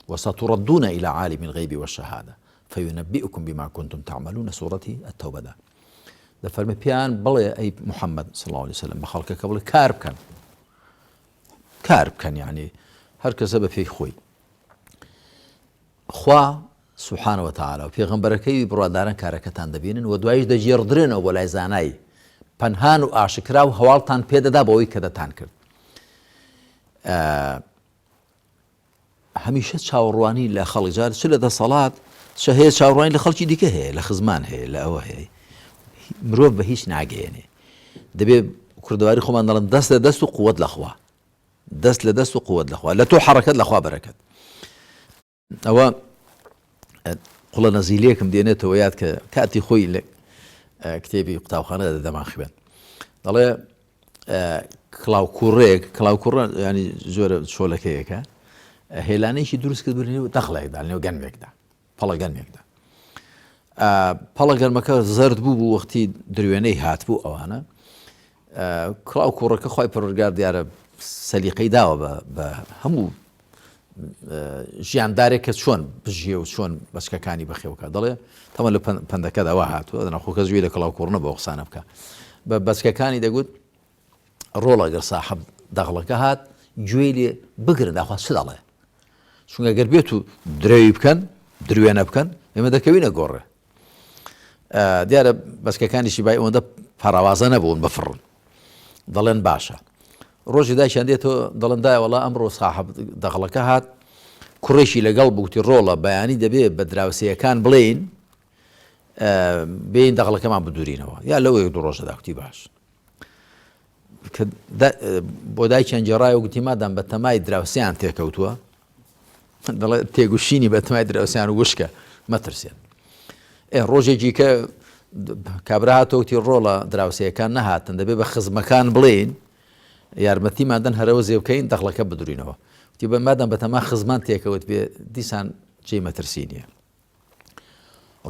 وستردون إلى عالم الغيب والشهادة فينبئكم بما كنتم تعملون سورەتی التوبەدا دەفەرمێ پێیان بڵێ ئەی محەممەد صلی الله عليه وسلم بە خەڵکەکە بڵێ کار بکەن کار بکەن یعنی هەر کەسە بە پێی خۆی خوا سبحانه وتعالى و پێغەمبەرەکەی بڕواداران کارەکەتان دەبینن و دوایش دەگێڕدرێنەوە بۆ لای زانای پەنهان و ئاشکرا و هەواڵتان پێدەدا بەوەی کە دەتان کرد هەمیشە چاوەڕوانی لە خەڵک جار چ لە دەسەڵات چ هەیە چاوەڕوانی لە خەڵکی دیکە هەیە لە خزمان هەیە لە ئەوە هەیە مرۆڤ بە هیچ ناگەیەنێ دەبێ کوردەواری خۆمان دەڵێن دەست لە دەست و قوت لەخوا دەست لە دەست و قوت لەخوا لە تۆ حەڕەکەت لەخوا بەرەکەت ئەوە قوڵە نەزیلێکم دێنێتەوە یاد کە کاتی خۆی لە کتێبی قوتابخانە دەمان خوێن دەڵێ کڵاوکوڕێک کڵاوکوڕە ینی زۆرە چۆلەکەیەکە هێلانێکی دروست کرد نێو دەخڵێکدا نێو گەنمێکدا پەڵە گەنمێکدا پەڵە گەرمەکە زرد بوو بوو وەختی دروێنەی هاتبوو ئەوانە کڵاو کوڕەکە خی پەرۆرگار دیارە سەلیقەی داوە بە هەموو ژیاندارێک کە چۆن بژیێ و چۆن بەچکەکانی بەخێوکە دەڵێ تەمە لە پەندەکەدا وا هاتووە دەنا خۆ کەس گوێی لە کڵاو کوڕ نەبوو قسانە بکە بە بەچکەکانی دەگوت ڕۆڵە گەر ساحەب دەغڵەکە هات گوێی لێ بگرن داخوا چ دەڵێ چونکە گەر بێت و درەوی بکەن دروێنە بکەن ئێمە دەکەوینە گۆڕێ دیارە بەچکەکانیشی بای ئەوەندە پەڕاوازە نەبوون بفڕن دەڵێن باشە ڕۆژی دایکیان دێتەوە دەڵێن دایە وەڵا ئەمڕۆ ساحەب دەغڵەکە هات کوڕێکی لەگەڵ بووتی ڕۆڵە بەیانی دەبێ بە دراوسێیەکان بڵێین بێین دەغڵەکەمان بدورینەوە یا لەوەیەک دوو ڕۆژەدا کوتی باش کە بۆ دایکیان گێڕایەوە گوتی مادام بە تەمای دراوسێیان تێکەوتووە دەڵێ تێگوشینی بە تەمای دراوسیان وشکە مەترسێن ئێ ڕۆژێکی کە کابرا هاتەوتی ڕۆڵە دراوسەکان نەهاتن دەبێ بە خزمەکان بڵێین یارمەتیمان دەن هەرەوە زێ بکەین دەخڵەکە بدورینەوە وتی بە مادەم بەتەما خزمان تێکەوت بێ دیسان جێ مەترسی نییە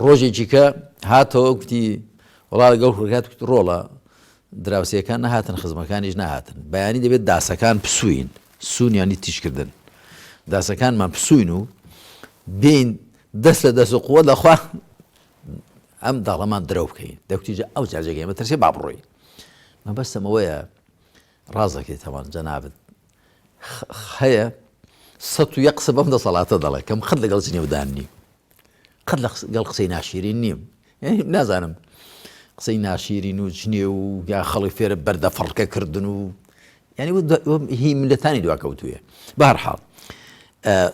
ڕۆژێکی کە هاتەوە گوتی وڵا لەگەڵ کوڕکات گوت ڕۆڵە دراوسێکان نەهاتن خزمەکانیش نەهاتن بەیانی دەبێت داسەکان پسوین سوون ینی تیشکردن داسەکانمان پسوین و بین دەست لە دەست و قووە لەخوا ئەم داڵەمان درەو بکەین دەکتیجە ئەو جاجەگەی مەترسێ با بڕۆین مەبەستم ئەوەیە ڕازەکەی تەوان جەنابت هەیە 101 قسە بەم دەسەڵاتە دەڵێ کەم قەت لەگەڵ جنێودان نیم قەت لەگەڵ قسەی ناشیرین نیم نازانم قسەی ناشیرین و جنێ و یا خەڵی فێرە بەردە فڕکە کردن و ینی هی ملەتانی دواکەوتوویە بەهەرحاڵ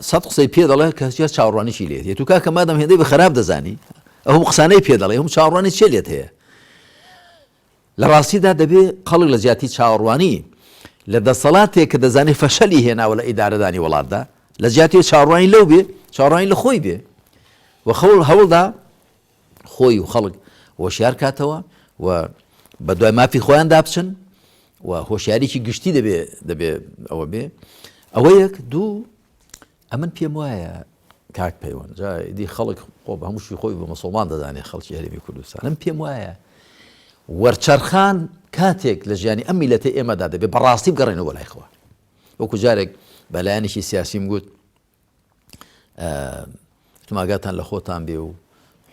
سەد قسەی پێ دەڵێ کە چیە چاوەڕوانیی لێت تو کاکە مادەم هێندەی بە خراپ دەزانی ئەو قسانەی پێ دەڵێ هەم چاوەڕوانی چێ لێت هەیە لە ڕاستیدا دەبێ خەڵک لە جیاتی چاوەڕوانی لە دەسەڵاتێک کە دەزانێ فەشەلی هێناوە لە ئیدارەدانی وڵاتدا، لە جیاتی چاوەڕوانی لەو بێ، چاوەڕوانی لە خۆی بێ و خەوڵ هەوڵدا خۆی و خەڵک هۆشیار کاتەوە و بە دوای مافی خۆیاندا بچن و هۆشیاریی گشتی دەبێ دەبێ ئەوە بێ ئەوە یەک دوو ئەمن پێم وایە کاک پەیوەند جا ئیدی خەڵک خۆ بە هەمووشی خۆی بە مسلمان دەزانێت خەڵکی هەرێمی کوردستان من پێم وایە وەرچەرخان کاتێک لە ژیانی ئەم میلەتە ئێمەدا دەبێت بەڕاستی بگەڕێنەوە لای خوا وەکو جارێک بەلایەنێکی سیاسیم گوت تماگاتان لە خۆتان بێ و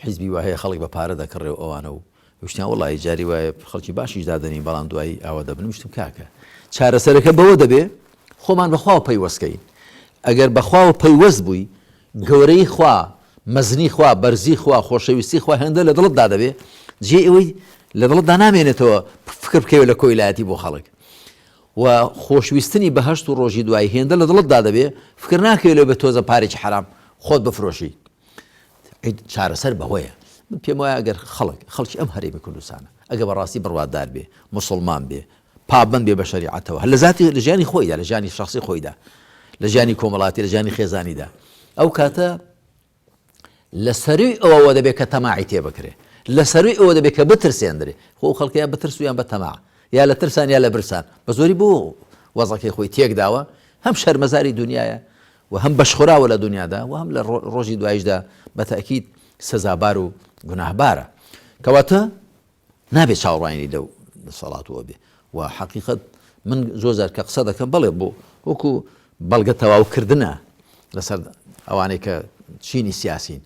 حیزبی وا هەیە خەڵک بە پارە دەکڕێ و ئەوانە و وشتیان وەڵی جاری وایە خەڵکی باشیش دادەنین بەڵام دوایی ئاوا دەبن وشتم کاکە چارەسەرەکە بەوە دەبێ خۆمان بەخواوە پەیوەستکەین ئەگەر بەخواوە پەیوەست بووی گەورەی خوا مەزنی خوا بەرزی خوا خۆشەویستی خوا هێندە لە دڵتدا دەبێ جێ ئەوەی لە دڵتدا نامێنێتەوە فکر بکەوێت لە کۆیلایەتی بۆ خەڵک و خۆشویستنی بەهەشت و ڕۆژی دوایی هێندە لە دڵتدا دەبێ فکر ناکەوێت لەوێ بە تۆزە پارێکی حەرام خۆت بفرۆشی. چارەسەر بەوەیە. من پێم وایە ئەگەر خەڵک، خەڵکی ئەم هەرێمی کوردستانە، ئەگەر بەڕاستی بڕوادار بێ، موسڵمان بێ، پابەند بێ بە شەریعەتەوە، هەر لە زاتی لە ژیانی خۆیدا، لە ژیانی شەخسی خۆیدا، لە ژیانی کۆمەڵاتی، لە ژیانی خێزانیدا، ئەو کاتە لە سەروی ئەوەوە دەبێت کە تەماعی تێ بکرێ، لە سەروی ئەوە دەبێت کە بترسێندرێ. خۆ ئەو خەڵکە یا بە ترس و یان بە تەماع، یا لە ترسان یا لە برسان، بە زۆری بۆ وەزعەکەی خۆی تێکداوە، هەم شەرمەزاری دونیایە و هەم بەشخوراوە لە دونیادا و هەم لە ڕۆژی دواییشدا بە تەئکید سزابار و گوناهبارە. کەواتە نابێ چاوەڕوانی لەو دەسەڵاتەوە بێ و حەقیقەت من زۆر جار کە قسە دەکەم بەڵێ بۆ وەکو بەڵگە تەواوکردنە لەسەر ئەوانەی کە چینی سیاسین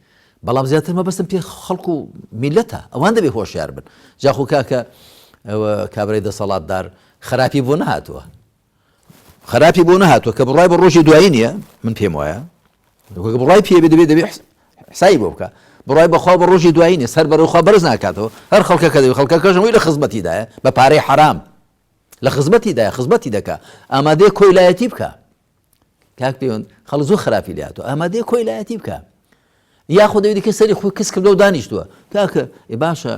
بەڵام زیاتر مەبەستم پێ خەڵک و میلەتە ئەوان دەبێ هۆشیار بن جاخۆ کاکە کابرای دەسەڵاتدار خراپی بۆ نەهاتووە خراپی بۆ نەهاتووە کە بڕای بە ڕۆژی دوایی نییە من پێم وایە کە بڕای پێ دەبێ دەبێ حسای بۆ بکە بڕای بەخوا بە ڕۆژی دوایی نیە سەر بەرەو خوا بەرز ناکاتەوە هەر خەڵکەکە دەبێ خەڵکەکەش ئەوی لە خزمەتیدایە بە پارەی حرام لە خزمەتیدایە خزمەتی دەکا ئامادەیە کۆیلایەتی بکە کاک پێوەند خەڵک زۆر خراپی لاتوە ئامادەیە کۆیلایەتی بکە یاخود ئەوی دیکە سەری خۆی کز کردەوە دانیشتووە کاکە باشە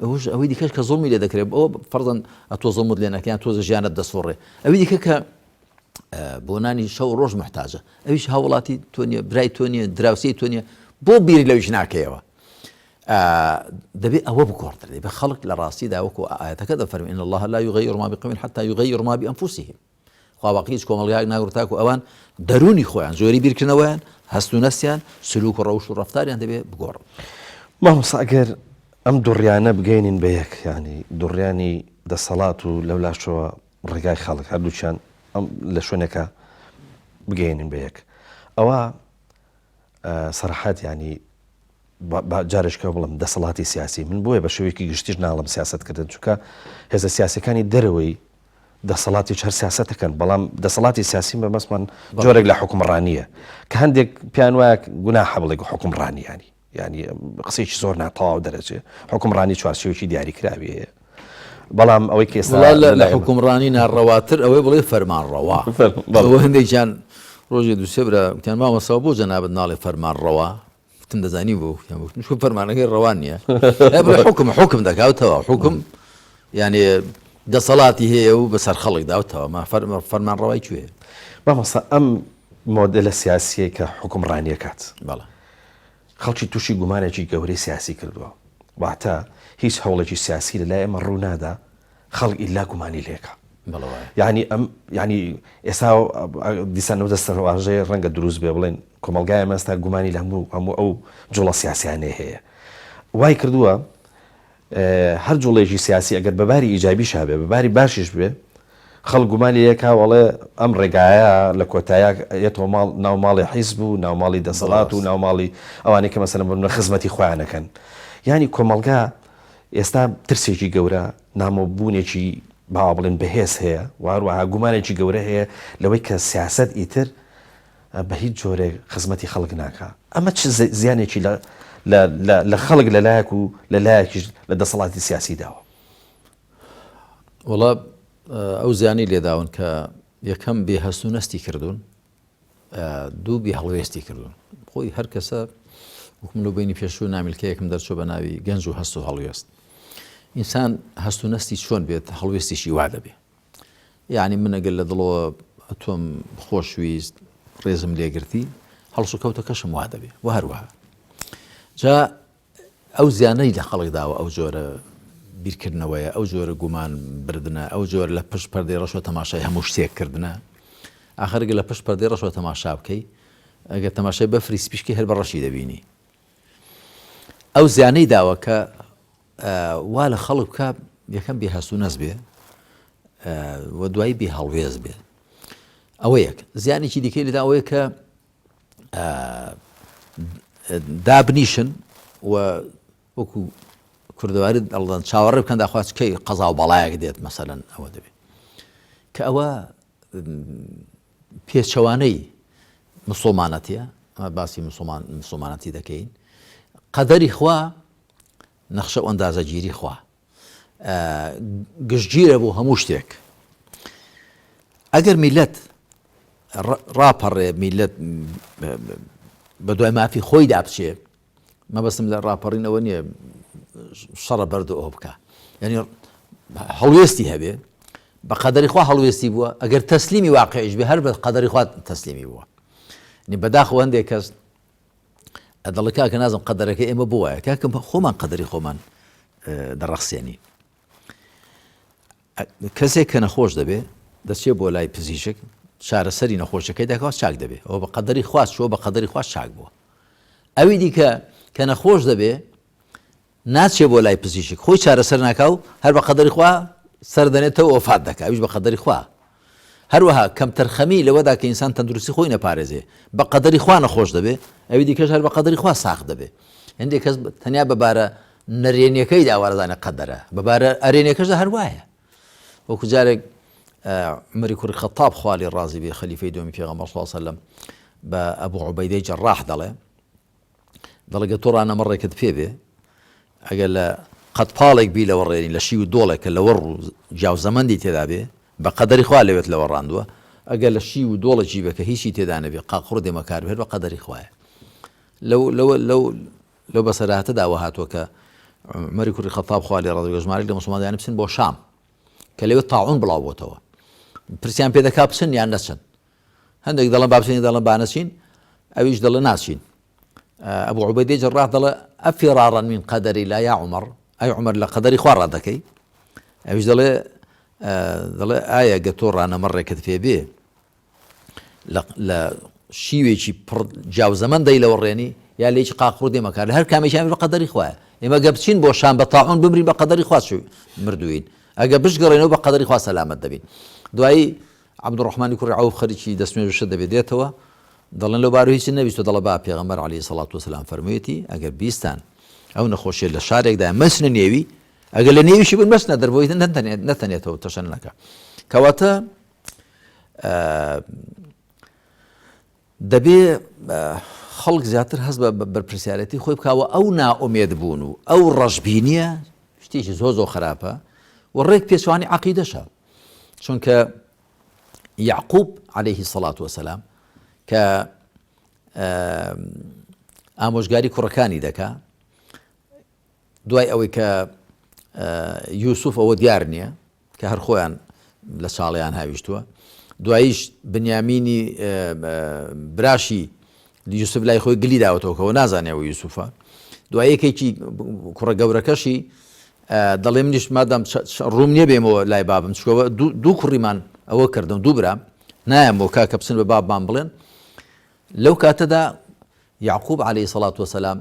ئەوش ئەوەی دیکەش کە زوڵمی لێ دەکرێت ئەوە فەرزەن ئەتۆ زوڵمت لێ نەکەیان تۆزە ژیانت دەسوڕێ ئەوی دیکە کە بۆ نانی شەو ڕۆژ محتاجە ئەویش هاوڵاتی تۆ نیە برای تۆ نیە دراوسێی تۆ نیە بۆ بیری لەویش ناکەیەوە دەبێ ئەوە بگۆڕدرێ بە خەڵک لە ڕاستیدا وەکو ئاەتەکە دەفەرمی إن الله لا يغير ما بقوم حتى يغيروا ما بأنفسهم خوا باقی هیچ کۆمەڵگایەک ناگۆڕێت تاکو ئەوان دەروونی خۆیان، جۆری بیرکردنەوەیان، هەست و نەستیان، سلوک و ڕەوشت و ڕەفتاریان دەبێ بگۆڕن. مامۆستا ئەگەر ئەم دوڕیانە بگەینین بە یەک یانی دوڕیانی دەسەڵات و لەولاشەوە ڕێگای خەڵک هەردووکیان ئەم لە شوێنێکا بگەینین بە یەک ئەوە سەرحەت ینی جارێکە بڵم دەسەڵاتی سیاسی من بۆیە بە شێوەیەکی گشتیش ناڵم سیاستکردن چونکە هێزە سیاسەکانی دەرەوەی دەسەڵاتیش هەر سیاسەت دەکەن، بەڵام دەسەڵاتی سیاسی مەبەستمان جۆرێک لە حوکمڕانییە کە هەندێک پێیان وایە گوناحە بڵێ حوکمڕانی ینی ینی قسەیەکی زۆر ناتەواو دەرەچێ حوکمڕانی چوارچێوەیەکی دیاریکراوی هەیە بەڵام ئەوەی کە ئێستا لە حوکمڕانی ناڕەواتر ئەوەی بڵێ فەرمانڕەوا ئەوە هەندێکیان ڕۆژێ دوو سێ برا وتیان مامۆستا بۆ جەنابت ناڵێ فەرمانڕەوا وتم دەزانی بۆ وتیان وتم چونکە فەرمانەکەی ڕەوان نییە حکم حکم دەکا و تەواو حکم یعنی دەسەڵاتی هەیە و بەسەر خەڵکدا و تەواو ما فەرمان ڕەوای کوێ مامۆستا ئەم مۆدێلە سیاسیەی کە حوکمڕانیەکات بەڵێ خەڵکی تووشی گومانێکی گەورەی سیاسی کردووە واتە هیچ هەوڵێکی سیاسی لە لای ئێمە ڕوو نادا خەڵک ئیلا گومانی لێکا بەڵێ وایە. یانی ئەم یانی ئێستا دیسان ئەو دەستەواژەیە ڕەنگە دروست بێ بڵێن کۆمەڵگای ئێمە ئێستا گومانی لە هەموو هەموو ئەو جوڵە سیاسیانەی هەیە وای کردووە هەر جوڵەیەکی سیاسی ئەگەر بە باری ئیجابیشا بێ بە باری باشیش بێ خەڵک گومانی لێکا وەڵێ ئەم ڕێگایە لە کۆتاییا یەتەوە ماڵ ناو ماڵی حیزب و ناو ماڵی دەسەڵات و ناو ماڵی ئەوانەی کە مەسەلەن بۆ نمونە خزمەتی خۆیان ئەکەن یانی کۆمەڵگا ئێستا ترسێکی گەورە، نامۆبوونێکی با وا بڵێین بەهێز هەیە و هەروەها گومانێکی گەورە هەیە لەوەی کە سیاسەت ئیتر بە هیچ جۆرێک خزمەتی خەڵک ناکا. ئەمە چ زیانێکی لە لە لە لە خەڵک لە لایەک و لە لایەکیش لە دەسەڵاتی سیاسی داوە؟ وەڵا ئەو زیانەی لێداون کە یەکەم بێ هەست و نەستی کردوون، دوو بێ هەڵوێستی کردوون. خۆی هەر کەسە وەکو من لەو بەینی پێشوو نامیلکەیەکم دەرچوو بە ناوی گەنج و هەست و هەڵوێست. ئینسان هەست و نەستی چۆن بێت هەڵوێستیشی وا دەبێ. یعنی من ئەگەر لە دڵەوە تۆم خۆشویست ڕێزم لێگرتی هەڵسوکەوتەکەشم وا دەبێ و هەروەها جا ئەو زیانەی لە خەڵک داوە ئەو جۆرە بیرکردنەوەیە، ئەو جۆرە گومان بردنە، ئەو جۆرە لە پشت پەردەی ڕەشەوە تەماشای هەموو شتێک کردنە. ئاخر گەر لە پشت پەردەی ڕەشەوە تەماشا بکەی، ئەگەر تەماشای بەفری سپیش کەی هەر بە ڕەشی دەبینی. ئەو زیانەی داوە کە وا لە خەڵک بکا یەکەم بێ هەست و نەست بێ و دوایی بێ هەڵوێست بێ. ئەوە یەک. زیانێکی دیکەی لێدا ئەوەیە کە دابنیشن و وەکو کوردەواری دەڵدەن چاوەڕێ بکەن داخوا کەی قەزا و بەڵایەک دێت مەسەلەن ئەوە دەبێت کە ئەوە پێچەوانەی مسلمانەتیە باسی مسلمان مسلمانەتی دەکەین قەدەری خوا نەخشە و ئەندازەگیری خوا گشتگیرە بۆ هەموو شتێک ئەگەر میلەت ڕاپەڕێ میلەت بە دوای مافی خۆیدا بچێ مەبەستم لە ڕاپەڕین ئەوە نییە شەڕە بەرد ئەوە بکە یعنی هەڵوێستی هەبێ بە قەدەری خوا هەڵوێستی بووە ئەگەر تەسلیمی واقعیش بێ هەر بە قەدەری خوا تەسلیمی بووە نی بەداخەوە هەندێک کەس دەڵێ کاکە نازم قەدەرەکە ئێمە بۆ وایە کاکە خۆمان قەدەری خۆمان دەڕەخسێنین کەسێک کە نەخۆش دەبێ دەچێت بۆ لای پزیشک چارەسەری نەخۆشەکەی دەکات چاک دەبێ ئەوە بە قەدەری خواست چوە بە قەدەری خواست چاک بووە ئەوی دیکە کە نەخۆش دەبێ ناچێ بۆ لای پزیشک خۆی چارەسەر ناکا و هەر بە قەدەری خوا سەر دەنێتەوە وەفات دەکا ئەویش بە قەدەری خوا. هەروەها کەمتەرخەمی لەوەدا کە ئینسان تەندروستی خۆی نەپارێزێ بە قەدەری خوا نەخۆش دەبێ ئەوی دیکەش هەر بە قەدەری خوا ساغ دەبێ. هەندێک کەس تەنیا بە بارە نەرێنیەکەیدا وارەزانێ قەدەرە بە بارە ئەرێنیەکەشدا هەر وایە. وەکو جارێک عومەری کوڕی خەتاب خوا لێ ڕازی بێ خەلیفەی دووەمی پێغەمبەر صلی اللە علیه وسلم بە ئەبو عوبەیدەی جەڕاح دەڵێ دەڵێ گەر تۆ ڕانەمەڕێکت پێ بێ ئەگەر لە قەدپاڵێک بی لەوەڕێنی لە شیو و دۆڵێک کە لەوەڕ و جیاوزەمەندی تێدا بێ بە قەدەری خوا لەوێت لەوەڕاندووە ئەگەر لە شیو و دۆڵێکی بێ کە هیچی تێدا نەبێ قاقڕ دێمە کار بێت بە قەدەری خوایە لەو لەو لەو لەو بەسەرهاتەدا وە هاتووە کە عومەری کوڕی خەتاب خوا لێ ڕازی بێ ژمارێک لە موسڵمانان بچن بۆ شام کە لەوێ تاعون بڵاو بۆتەوە پرسیان پێ دەکا بچن یان نەچن هەندێک دەڵێن با بچین دەڵێن با نەچین ئەویش دەڵێ ناچین ئەبو عوبەیدەی جەڕاح دەڵێ ئەفیڕاڕا من قەدەری لا یا عومەر ئەی عومەر لە قەدەری خوا ڕادەکەی ئەویش دەڵێ دەڵێ ئایا گە تۆ ڕانەمەڕێکت پێ بێ لە شیوێکی پڕ جیاوزەمەند دەی لەوە ڕێنی یا لێکی قاقڕ دێمەکار لە هەر کامێکیان بە قەدەری خوایە ئێمە گە بچین بۆ شام بە تاعون بمرین بە قەدەری خوا مردوین ئەگە بشگەڕێنەوە بە قەدەری خوا سەلامەت دەبین دوایی عەبدوڕەحمانی کوڕی عەوف خەریکی دەستنوێژ و شت دەبێت دێتەوە دەڵێن لەو بارو هیچت نەبیستوە دەڵێ با پێغەمبەر علیە سەڵات وسلام فەرموویەتی ئەگەر بیستان ئەو نەخۆشیە لە شارێکدا مەچنە نێوی ئەگەر لە نێویشی بن مەچنە دەربۆی نەتەنێتەوە تەشەن نەکە کەواتە دەبێ خەڵک زیاتر هەست بە بەرپرسیارەتی خۆی بکاوە ئەو نائومێد بوون و ئەو ڕەشبینیە شتێکی زۆر زۆر خراپە و ڕێک پێچوانی عقیدەشە چونکە یعقوب عەلەیهی سەڵات وەسەلام کە ئامۆژگاری کوڕەکانی دەکا دوای ئەوەی کە یوسف ئەوە دیار نییە کە هەر خۆیان لە چاڵیان هاویشتووە دواییش بنیامینی براشی یوسف لای خۆی گلی داوەتەوە کەەوە نازانێ ئەوە یوسفە دوای یەکێکی کوڕە گەورەکەشی دەڵێ منیش مادام ڕووم نییە بێمەوە لای بابم چکەوە دوو کوڕیمان ئەوە کردم دوو برام نایەمەوە کاکە بچن بە بابمان بڵێن لەو کاتەدا یعقوب عەلەیهی سەڵات وەسەلام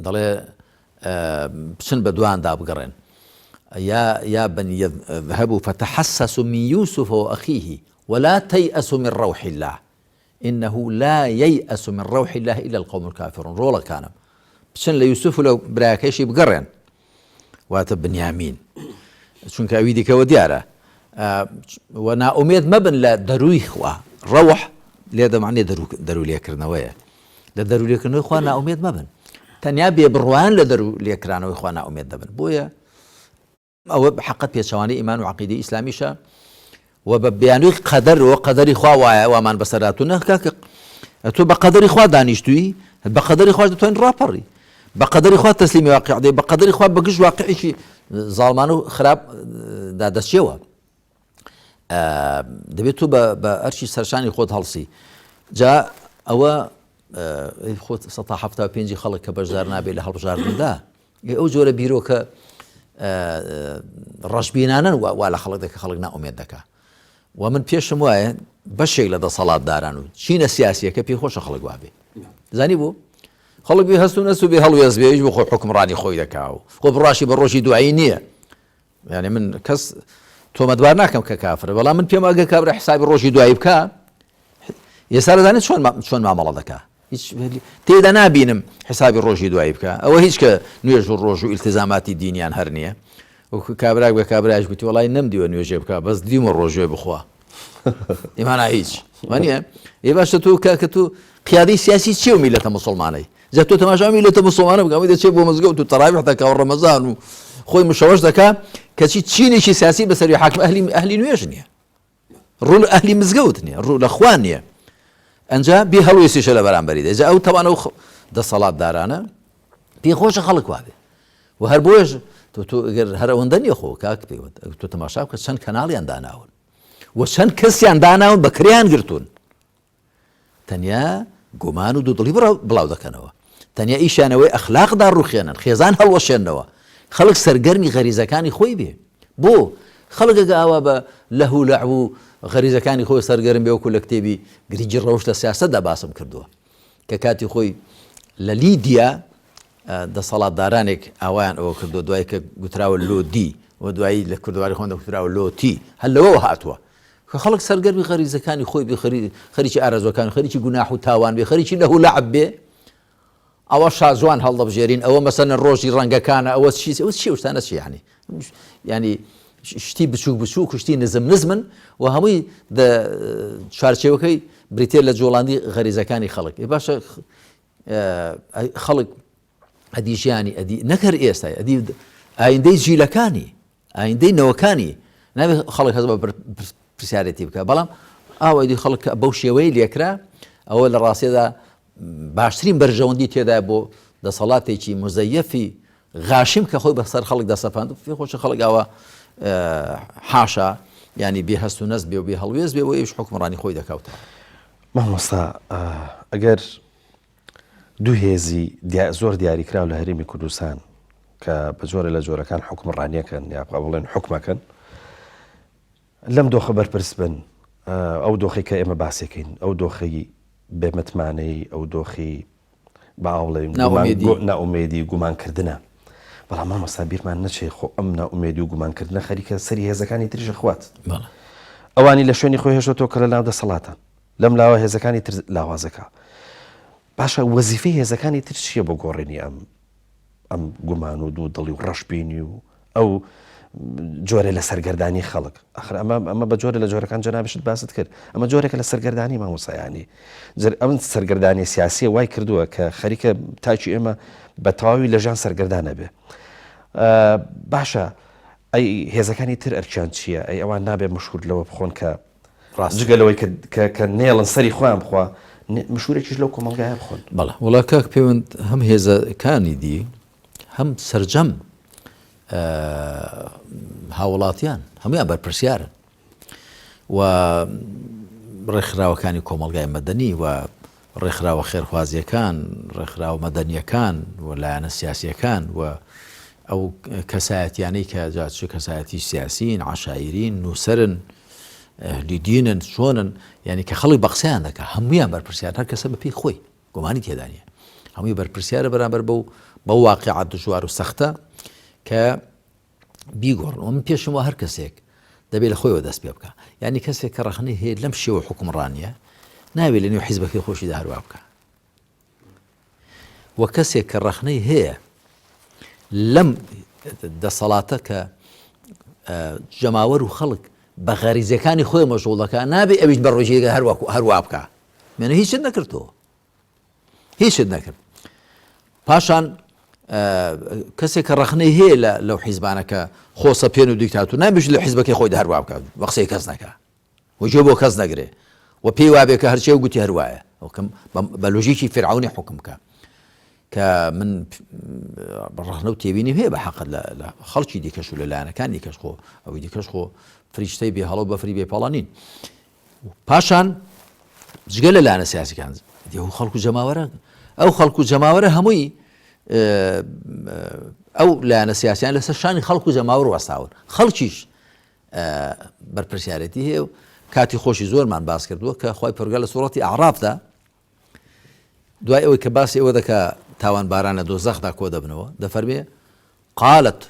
دەڵێ بچن بە دواندا بگەڕێن یا یا بني اذهبوا فتحسسوا من يوسف وأخيه ولا تيأسوا من روح الله انه لا ییئس من روح اللە الا القوم الکافرون ڕۆڵەکانم بچن لە یوسف و لە برایەکەیشی بگەڕێن واتە بنیامین چونکە ئەوی دیکەوە دیارە و نائومێد مەبن لە دەروی خوا ڕەوح لێ دەمانێ دەرو لێکردنەوەیە لە دەرو لێکردنەوەی خوا نائومێد مەبن تەنیا بێ بڕوایان لە دەرو لێکرانەوەی خوا نائومێد دەبن بۆیە ئەوە حەقە پێچەوانەی ئیمان و عەقیدەی ئیسلامیشە و بە بیانووی قەدەر و قەدەری خوا وایە وامان بەسەراتو نە کاکە تۆ بە قەدەری خوا دانیشتووی بە قەدەری خواش دەتوانین ڕاپەڕی بە قەدەری خوا تەسلیمی واقع دەی بە قەدەری خوا بە گشت واقعێکی زاڵمان و خراپ دا دەچیەوە دەبێت تۆ بە ئەرچی سەرشانی خۆت هەڵسی جا ئەوە خۆت 175 خەڵک کە بەشدار نابێت لە هەڵبژاردندا ئێ ئەو جۆرە بیرۆکە ڕەشبینانەن وا لە خەڵک دەکە خەڵک نائومێد دەکا و من پێشم وایە بەشێک لە دەسەڵاتداران و چینە سیاسیەکە پێی خۆشە خەڵک وابێ زانی بوو خەڵک بێ هەست و نەست و بێ هەڵوێست بێ بۆ خۆی حکمڕانی خۆی دەکا و خۆ بڕاشی بە ڕۆژی دوایی نییە یعنی من کەس تۆمەتبار ناکەم کە کافرە بەڵام من پێم ئەگە کابرا حسابی ڕۆژی دوایی بکە ئێستا دەزانێت چۆن چۆن مامەڵە دەکا هیچ تێدا نابینم حسابی ڕۆژی دوایی بکە ئەوە هیچ کە نوێژ و ڕۆژ و ئیلتزاماتی دینیان هەر نییە وەکو کابراک بە کابراش گوتی وڵی نەمدیوە نوێژێ بکە بەس دیمە ڕۆژێ بخوا ئیمانە هیچ وانە ئێ باشە تۆ کاکە تۆ قیادەی سیاسی چی و میلەتە مسلمانەی جا تۆ تەماشا میلەتە مسلمانە بکە ئەوەی دەچێت بۆ مزگەوت و تەراویح دەکا و ڕەمەزان و خۆی مشەوەش دەکا کەچی چینێکی سیاسی بەسەری حاکم ئەهلی ئەهلی نوێژ نییە ڕوو لە ئەهلی مزگەوت نییە ڕوو لە خوا نییە. ئەنجا بێ هەڵوێستیشە لە بەرامبەری دەجا ئەو تەوانە و دەسەڵاتدارانە پێ خۆشە خەڵک وابێ و هەر بۆیش تۆ تۆ ئەگەر هەر ئەوەندە نییە خۆ کاک پێوەند تۆ تەماشا بکە چەند کەناڵیان داناون و چەند کەسیان داناون بە کرێیان گرتوون تەنیا گومان و دوودڵی بڵاو دەکەنەوە تەنیا ئیشیانەوەی ئەخلاق داڕوخێنن خێزان هەڵوەشێنەوە خەڵک سەرگەرمی غەریزەکانی خۆی بێ بۆ خەڵک ئەگە ئاوا بە لەهو و لەعب و غەریزەکانی خۆی سەرگەرم بێ وەکو لە کتێبی گرنگی ڕەوشت لە سیاسەتدا باسم کردووە کە کاتی خۆی لە لیدیا دەسەڵاتدارانێک ئاوایان ئەوە کردووە دوای کە گوتراوە لۆدی و دوایی لە کوردواری خۆن دەگوتراوە لۆتی هەر لەوەوە هاتووە کە خەڵک سەرگەرمی غەریزەکانی خۆی بێ خەریکی ئارەزوەکان خەریکی گوناح و تاوان بێ خەریکی لەهو لەعب بێ ئەوە شاجوان هەڵدەبژێرین ئەوە مەسەلەن ڕۆژی ڕەنگەکانە ئەوە چی ئەوە چی شتانە چی یعنی ینی شتی بچووک بچووک شتی نزم نزمن و هەمووی چوارچێوەکەی بریتە لە جۆڵاندی غەریزەکانی خەڵک باشە خەڵک ئەدی ژیانی ئەدی نەکەر ئێستا ئەدی ئایندەی جیلەکانی ئایندەی نەوەکانی نابێت خەڵک هەست بە پرسیارێتی بکە بەڵام ئاوای دی خەڵک بەو شێوەیە لێکرا ئەوە لە ڕاستێدا باشترین بەرژەوەندی تێدا بۆ دەسەڵاتێکی مزەیەفی غاشم کە خۆی بەسەر خەڵک دەسەپاند پێ خۆشە خەڵک ئاوا حاشا ینی بێ هەست و نەست بێ و بێ هەڵوێست بێ بۆ ئێش حکومڕانی خۆی دەکەوتەوە. مامۆستا ئەگەر دوو هێزی زۆر دیاریکراو لە هەرێمی کوردستان کە بە جۆرە لە جۆرەکان حکومڕانیەکەن یا بڵێن حکومەکەن لەم دۆخە بەرپرس بن ئەو دۆخی کە ئێمە باسێکین ئەو دۆخی بێمتمانەی ئەو دۆخی باڵێن ناومێدی گومانکردنە بەڵام مامۆستا بیرمان نەچێ خۆ ئەم ناومێدی و گومانکردنە خەریکە سەری هێزەکانی تریشە خوات ئەوانی لە شوێنی خۆی هێشتۆ کە لە ناو دەسەڵاتە لەم لاوە هێزەکانی تر لاوازەکا. باشە وەزیفەی هێزەکانی تر چییە بۆ گۆڕینی ئەم ئەم گومان و دوودڵی و ڕەشبینی و ئەو جۆرە لە سەرگەردانی خەڵک ئەخر ئەمە ئەمە بە جۆرە لە جۆرەکان جەنابشت باست کرد ئەمە جۆرێکە لە سەرگەردانی مامۆسایانی جر ئەم سەرگەردانی سیاسیە وای کردووە کە خەریکە تاکی ئێمە بە تەواوی لە ژیان سەرگەردانە بێ باشە ئەی هێزەکانی تر ئەرکیان چییە ئەی ئەوان نابێ مشهور لەوە بخۆن کە ڕاستە. جگە لەوەی کە کە کە نەیەڵن سەری خۆیان بخوا مشورێکیش لەو کۆمەڵگایە بخۆن. بەڵێ وەڵا کاک پەیوەند هەم هێزەکانی دی هەم سەرجەم هاوڵاتیان هەمویان بەرپرسیارن و ڕێکخراوەکانی کۆمەڵگای مەدەنی و ڕێکخراوە خێرخوازییەکان، ڕێکخراوە مەدەنییەکان و لایەنە سیاسییەکان و ئەو کەسایەتیانەی کە جا چ کەسایەتی سیاسین، عەشایرین، نووسەرن، ئەهلی دینن، چۆنن، یانی کە خەڵک بە قسەیان دەکا، هەموویان بەرپرسیارن، هەر کەسە بە پێی خۆی، گومانی تێدا نییە. هەمووی بەرپرسیارە بەرامبەر بەو بەو واقیعە دژوار و سەختە کە بیگۆڕن و من پێشم وا هەر کەسێک دەبێت لە خۆیەوە دەست پێ بکە یعنی کەسێک کە ڕەخنەی هەیە لەم شێوە حکومڕانیە ناوێت لە نێو حیزبەکەی خۆشیدا هەروا بکە و کەسێک کە ڕەخنەی هەیە لەم دەسەڵاتە کە جەماوەر و خەڵک بە غەریزەکانی خۆی مەژوڵەکە نابێ ئەویش بە ڕۆژێکە هەروەکو هەروا بکە منە هیچت نەکردەوە هیچت نەکرد پاشان کەسێک کە ڕەخنەی هەیە لە لەو حیزبانە کە خۆسەپێن و دیکتاتور نابێت لە حیزبەکەی خۆی هەروا بکات بە قسەی کەس نەکا و گوێ بۆ کەس نەگرێ و پێی وابێ کە هەرچێ و گوتی هەروایە بە لۆژیکی فرعونی حکم بکە کە من ڕەخنە و تێبینی هەیە بە حەقت لە خەڵکی دیکەش و لە لایەنەکان دیکەش خۆ ئەوی دیکەش خۆ فریشتەی بێ هەڵە و بەفری بێ پەڵە نین پاشان جگە لە لایەنە سیاسیکان ئەو خەڵک و جەماوەرە ئەو خەڵک و جەماوەرە هەمووی ئەو لایەنە سیاسیان لەسەر شانی خەڵک و جەماوەر وەستاون خەڵکیش بەرپرسیارەتی هەیە و کاتی خۆشی زۆرمان باس کردووە کە خی پرگە لە سوڕەتی ئەعرافدا دوای ئەوەی کە باسی ئەوە دەکا تاوانباران لە دۆزەخدا کۆ دەبنەوە دەفەرمێ قالت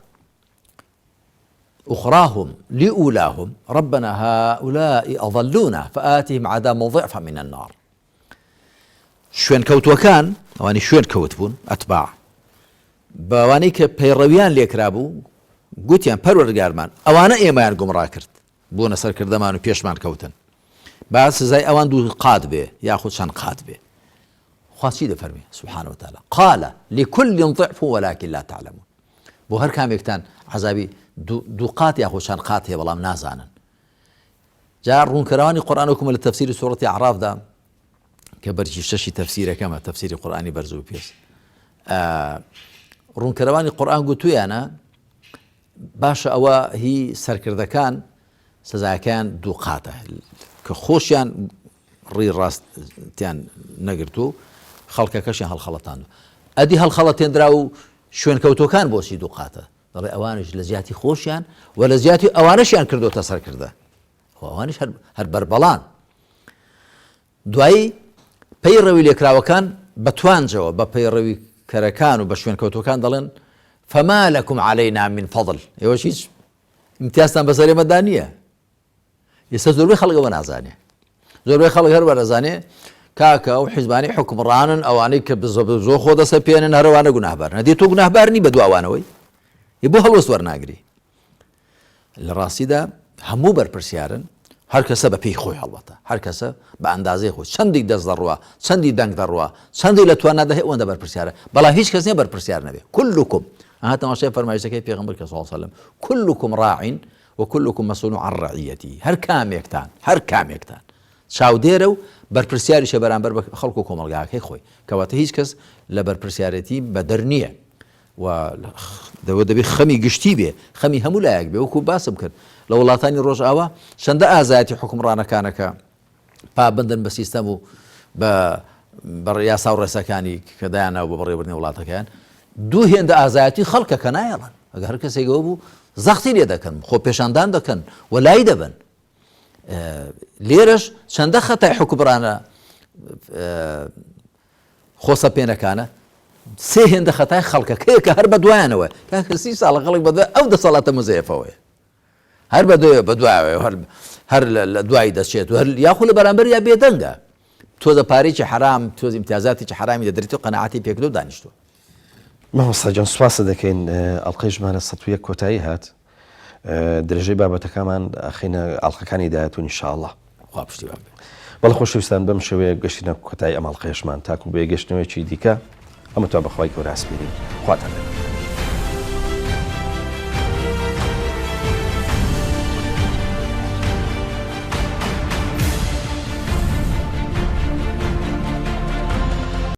اخراهم لأولاهم ربنا هؤلاء اضلونا فآتهم عذابا ضعفا من النار شوێنکەوتووەکان ئەوانی شوێن کەوت بوون ئەتباع بەوانەی کە پەیڕەویان لێکرابوو گوتیان پەروەردگارمان ئەوانە ئێمەیان گومڕا کرد بوونە سەرکردەمان و پێشمان کەوتن با سزای ئەوان دوو قات بێ یاخود چەند قات بێ خوا چی دەفەرمێ سبحانە وتعالی قال لكل ضعف ولكن لا تعلمون بۆ هەر کامێکتان عەزابی دوو قات یاخۆ چەند قات هەیە بەڵام نازانن جا ڕوونکەرەوانی قورئان وەکو لە تەفسیری سوڕەتی ئەعرافدا کە بەرگی شەشی تەفسیرەکەمە تەفسیری قورئانی بەرز و پێست ڕوونکەرەوانی قورئان گوتویانە باشە ئەوە هی سەرکردەکان سزاکەیان دوو قاتە کە خۆشیان ڕی ڕاستیان نەگرت و خەڵکەکەشیان هەڵخەڵەتان ئەدی هەڵخەڵەتێنرا و شوێنکەوتەکان بۆچی دوو قاتە دەڵێ ئەوانش لە جیاتی خۆشیان و لە جیاتی ئەوانەشیان کردوتە سەرکردە خۆ ئەوانیش هەر بەربەڵان دوایی پەیڕەوی لێکراوەکان بە توانجەوە بە پەیڕەوی کەرەکان و بە شوێنکەوتوەکان دەڵێن فما لكم علينا من فضل ئێوەش هیچ امتیازتان بەسەر ئێمەدا نییە ئێستا زۆربەی خەڵک ئەوە نازانێ زۆربەی خەڵک هەر وەرەزانێ کاکە ئەو حیزبانی حکومڕانن ئەوانەی کە بزۆ خۆ دەسەپێنن هەروانە گوناهبار نەدی تۆ گوناهبار نی بە دواوانەوەی بۆ هەڵوەست وەرناگری لە ڕاستیدا هەموو بەرپرسیارن، هەر کەسە بە پێی خۆی هەڵبەتە، هەر کەسە بە ئەندازەی خۆی چەندی دەست دەڕوا، چەندی دەنگ دەڕوا، چەندی لە توانادا هەیە ئەوەندە بەرپرسیارە، بەڵام هیچ کەس نییە بەرپرسیار نەبێ. کلکم، ئەها تەماشای فەرمایشەکەی پێغەمبەر کە صلی اللە علیە وسلم، کلکم راع و کلکم مسئول عن رعیته، هەر کامێکتان، هەر کامێکتان چاودێرە و بەرپرسیاریشە بەرامبەر بە خەڵک و کۆمەڵگاکەی خۆی، کەواتە هیچ کەس لە بەرپرسیارێتی بەدەر نییە. و دەوە دەبێ خەمی گشتی بێ، خەمی هەموو لایەک بێ، وەکوو باسم کرد لە وڵاتانی ڕۆژئاوا چەندە ئازایەتی حوکمڕانەکانە کە پابەندن بە سیستەم و بە بە یاسا و ڕێساکانی کە دایانناوە بۆ بەڕێوەبردنی وڵاتەکەیان، دوو هێندە ئازایەتی خەڵکە کە نایەڵن ئەگەر هەر کەسێک ئەوە بوو زەختی لێ دەکەن، خۆپێشاندان دەکەن و لای دەبەن. لێرەش چەندە خەتای حوکمڕانە خۆسەپێنەکانە سێ هێندە خەتای خەڵکەکەیە کە هەر بەدوایانەوە کاکە سی ساڵە خەڵک بەدوای ئەو دەسەڵاتە مزەیەفەوەیە هەر بەدوێ بەدوایەوە هەر هەر لە دوای دەچێت و هەر یاخو لە بەرامبەر یا بێدەنگە تۆزە پارێکی حرام تۆز امتیازاتێکی حرامی دەدرێت و قەناعەتی پێکردو و دانیشتووە. مامۆستا گیان سوپاست دەکەین ئەڵقەی ژمارە 101 کۆتایی هات درێژەی بابەتەکەمان ئەخەینە ئەڵقەکانی داهاتوو ان شاء اللە. خوا پشتیوان بێت. بەڵێ خۆشەویستان بەم شێوەیە گەشتینە کۆتایی ئەم ئەڵقەیەشمان تاکو بە یەکگەشتنەوەیەکی دیکە ئەمەتان بەخوای گەورە ئەسپێرین خواتان لەگەڵ.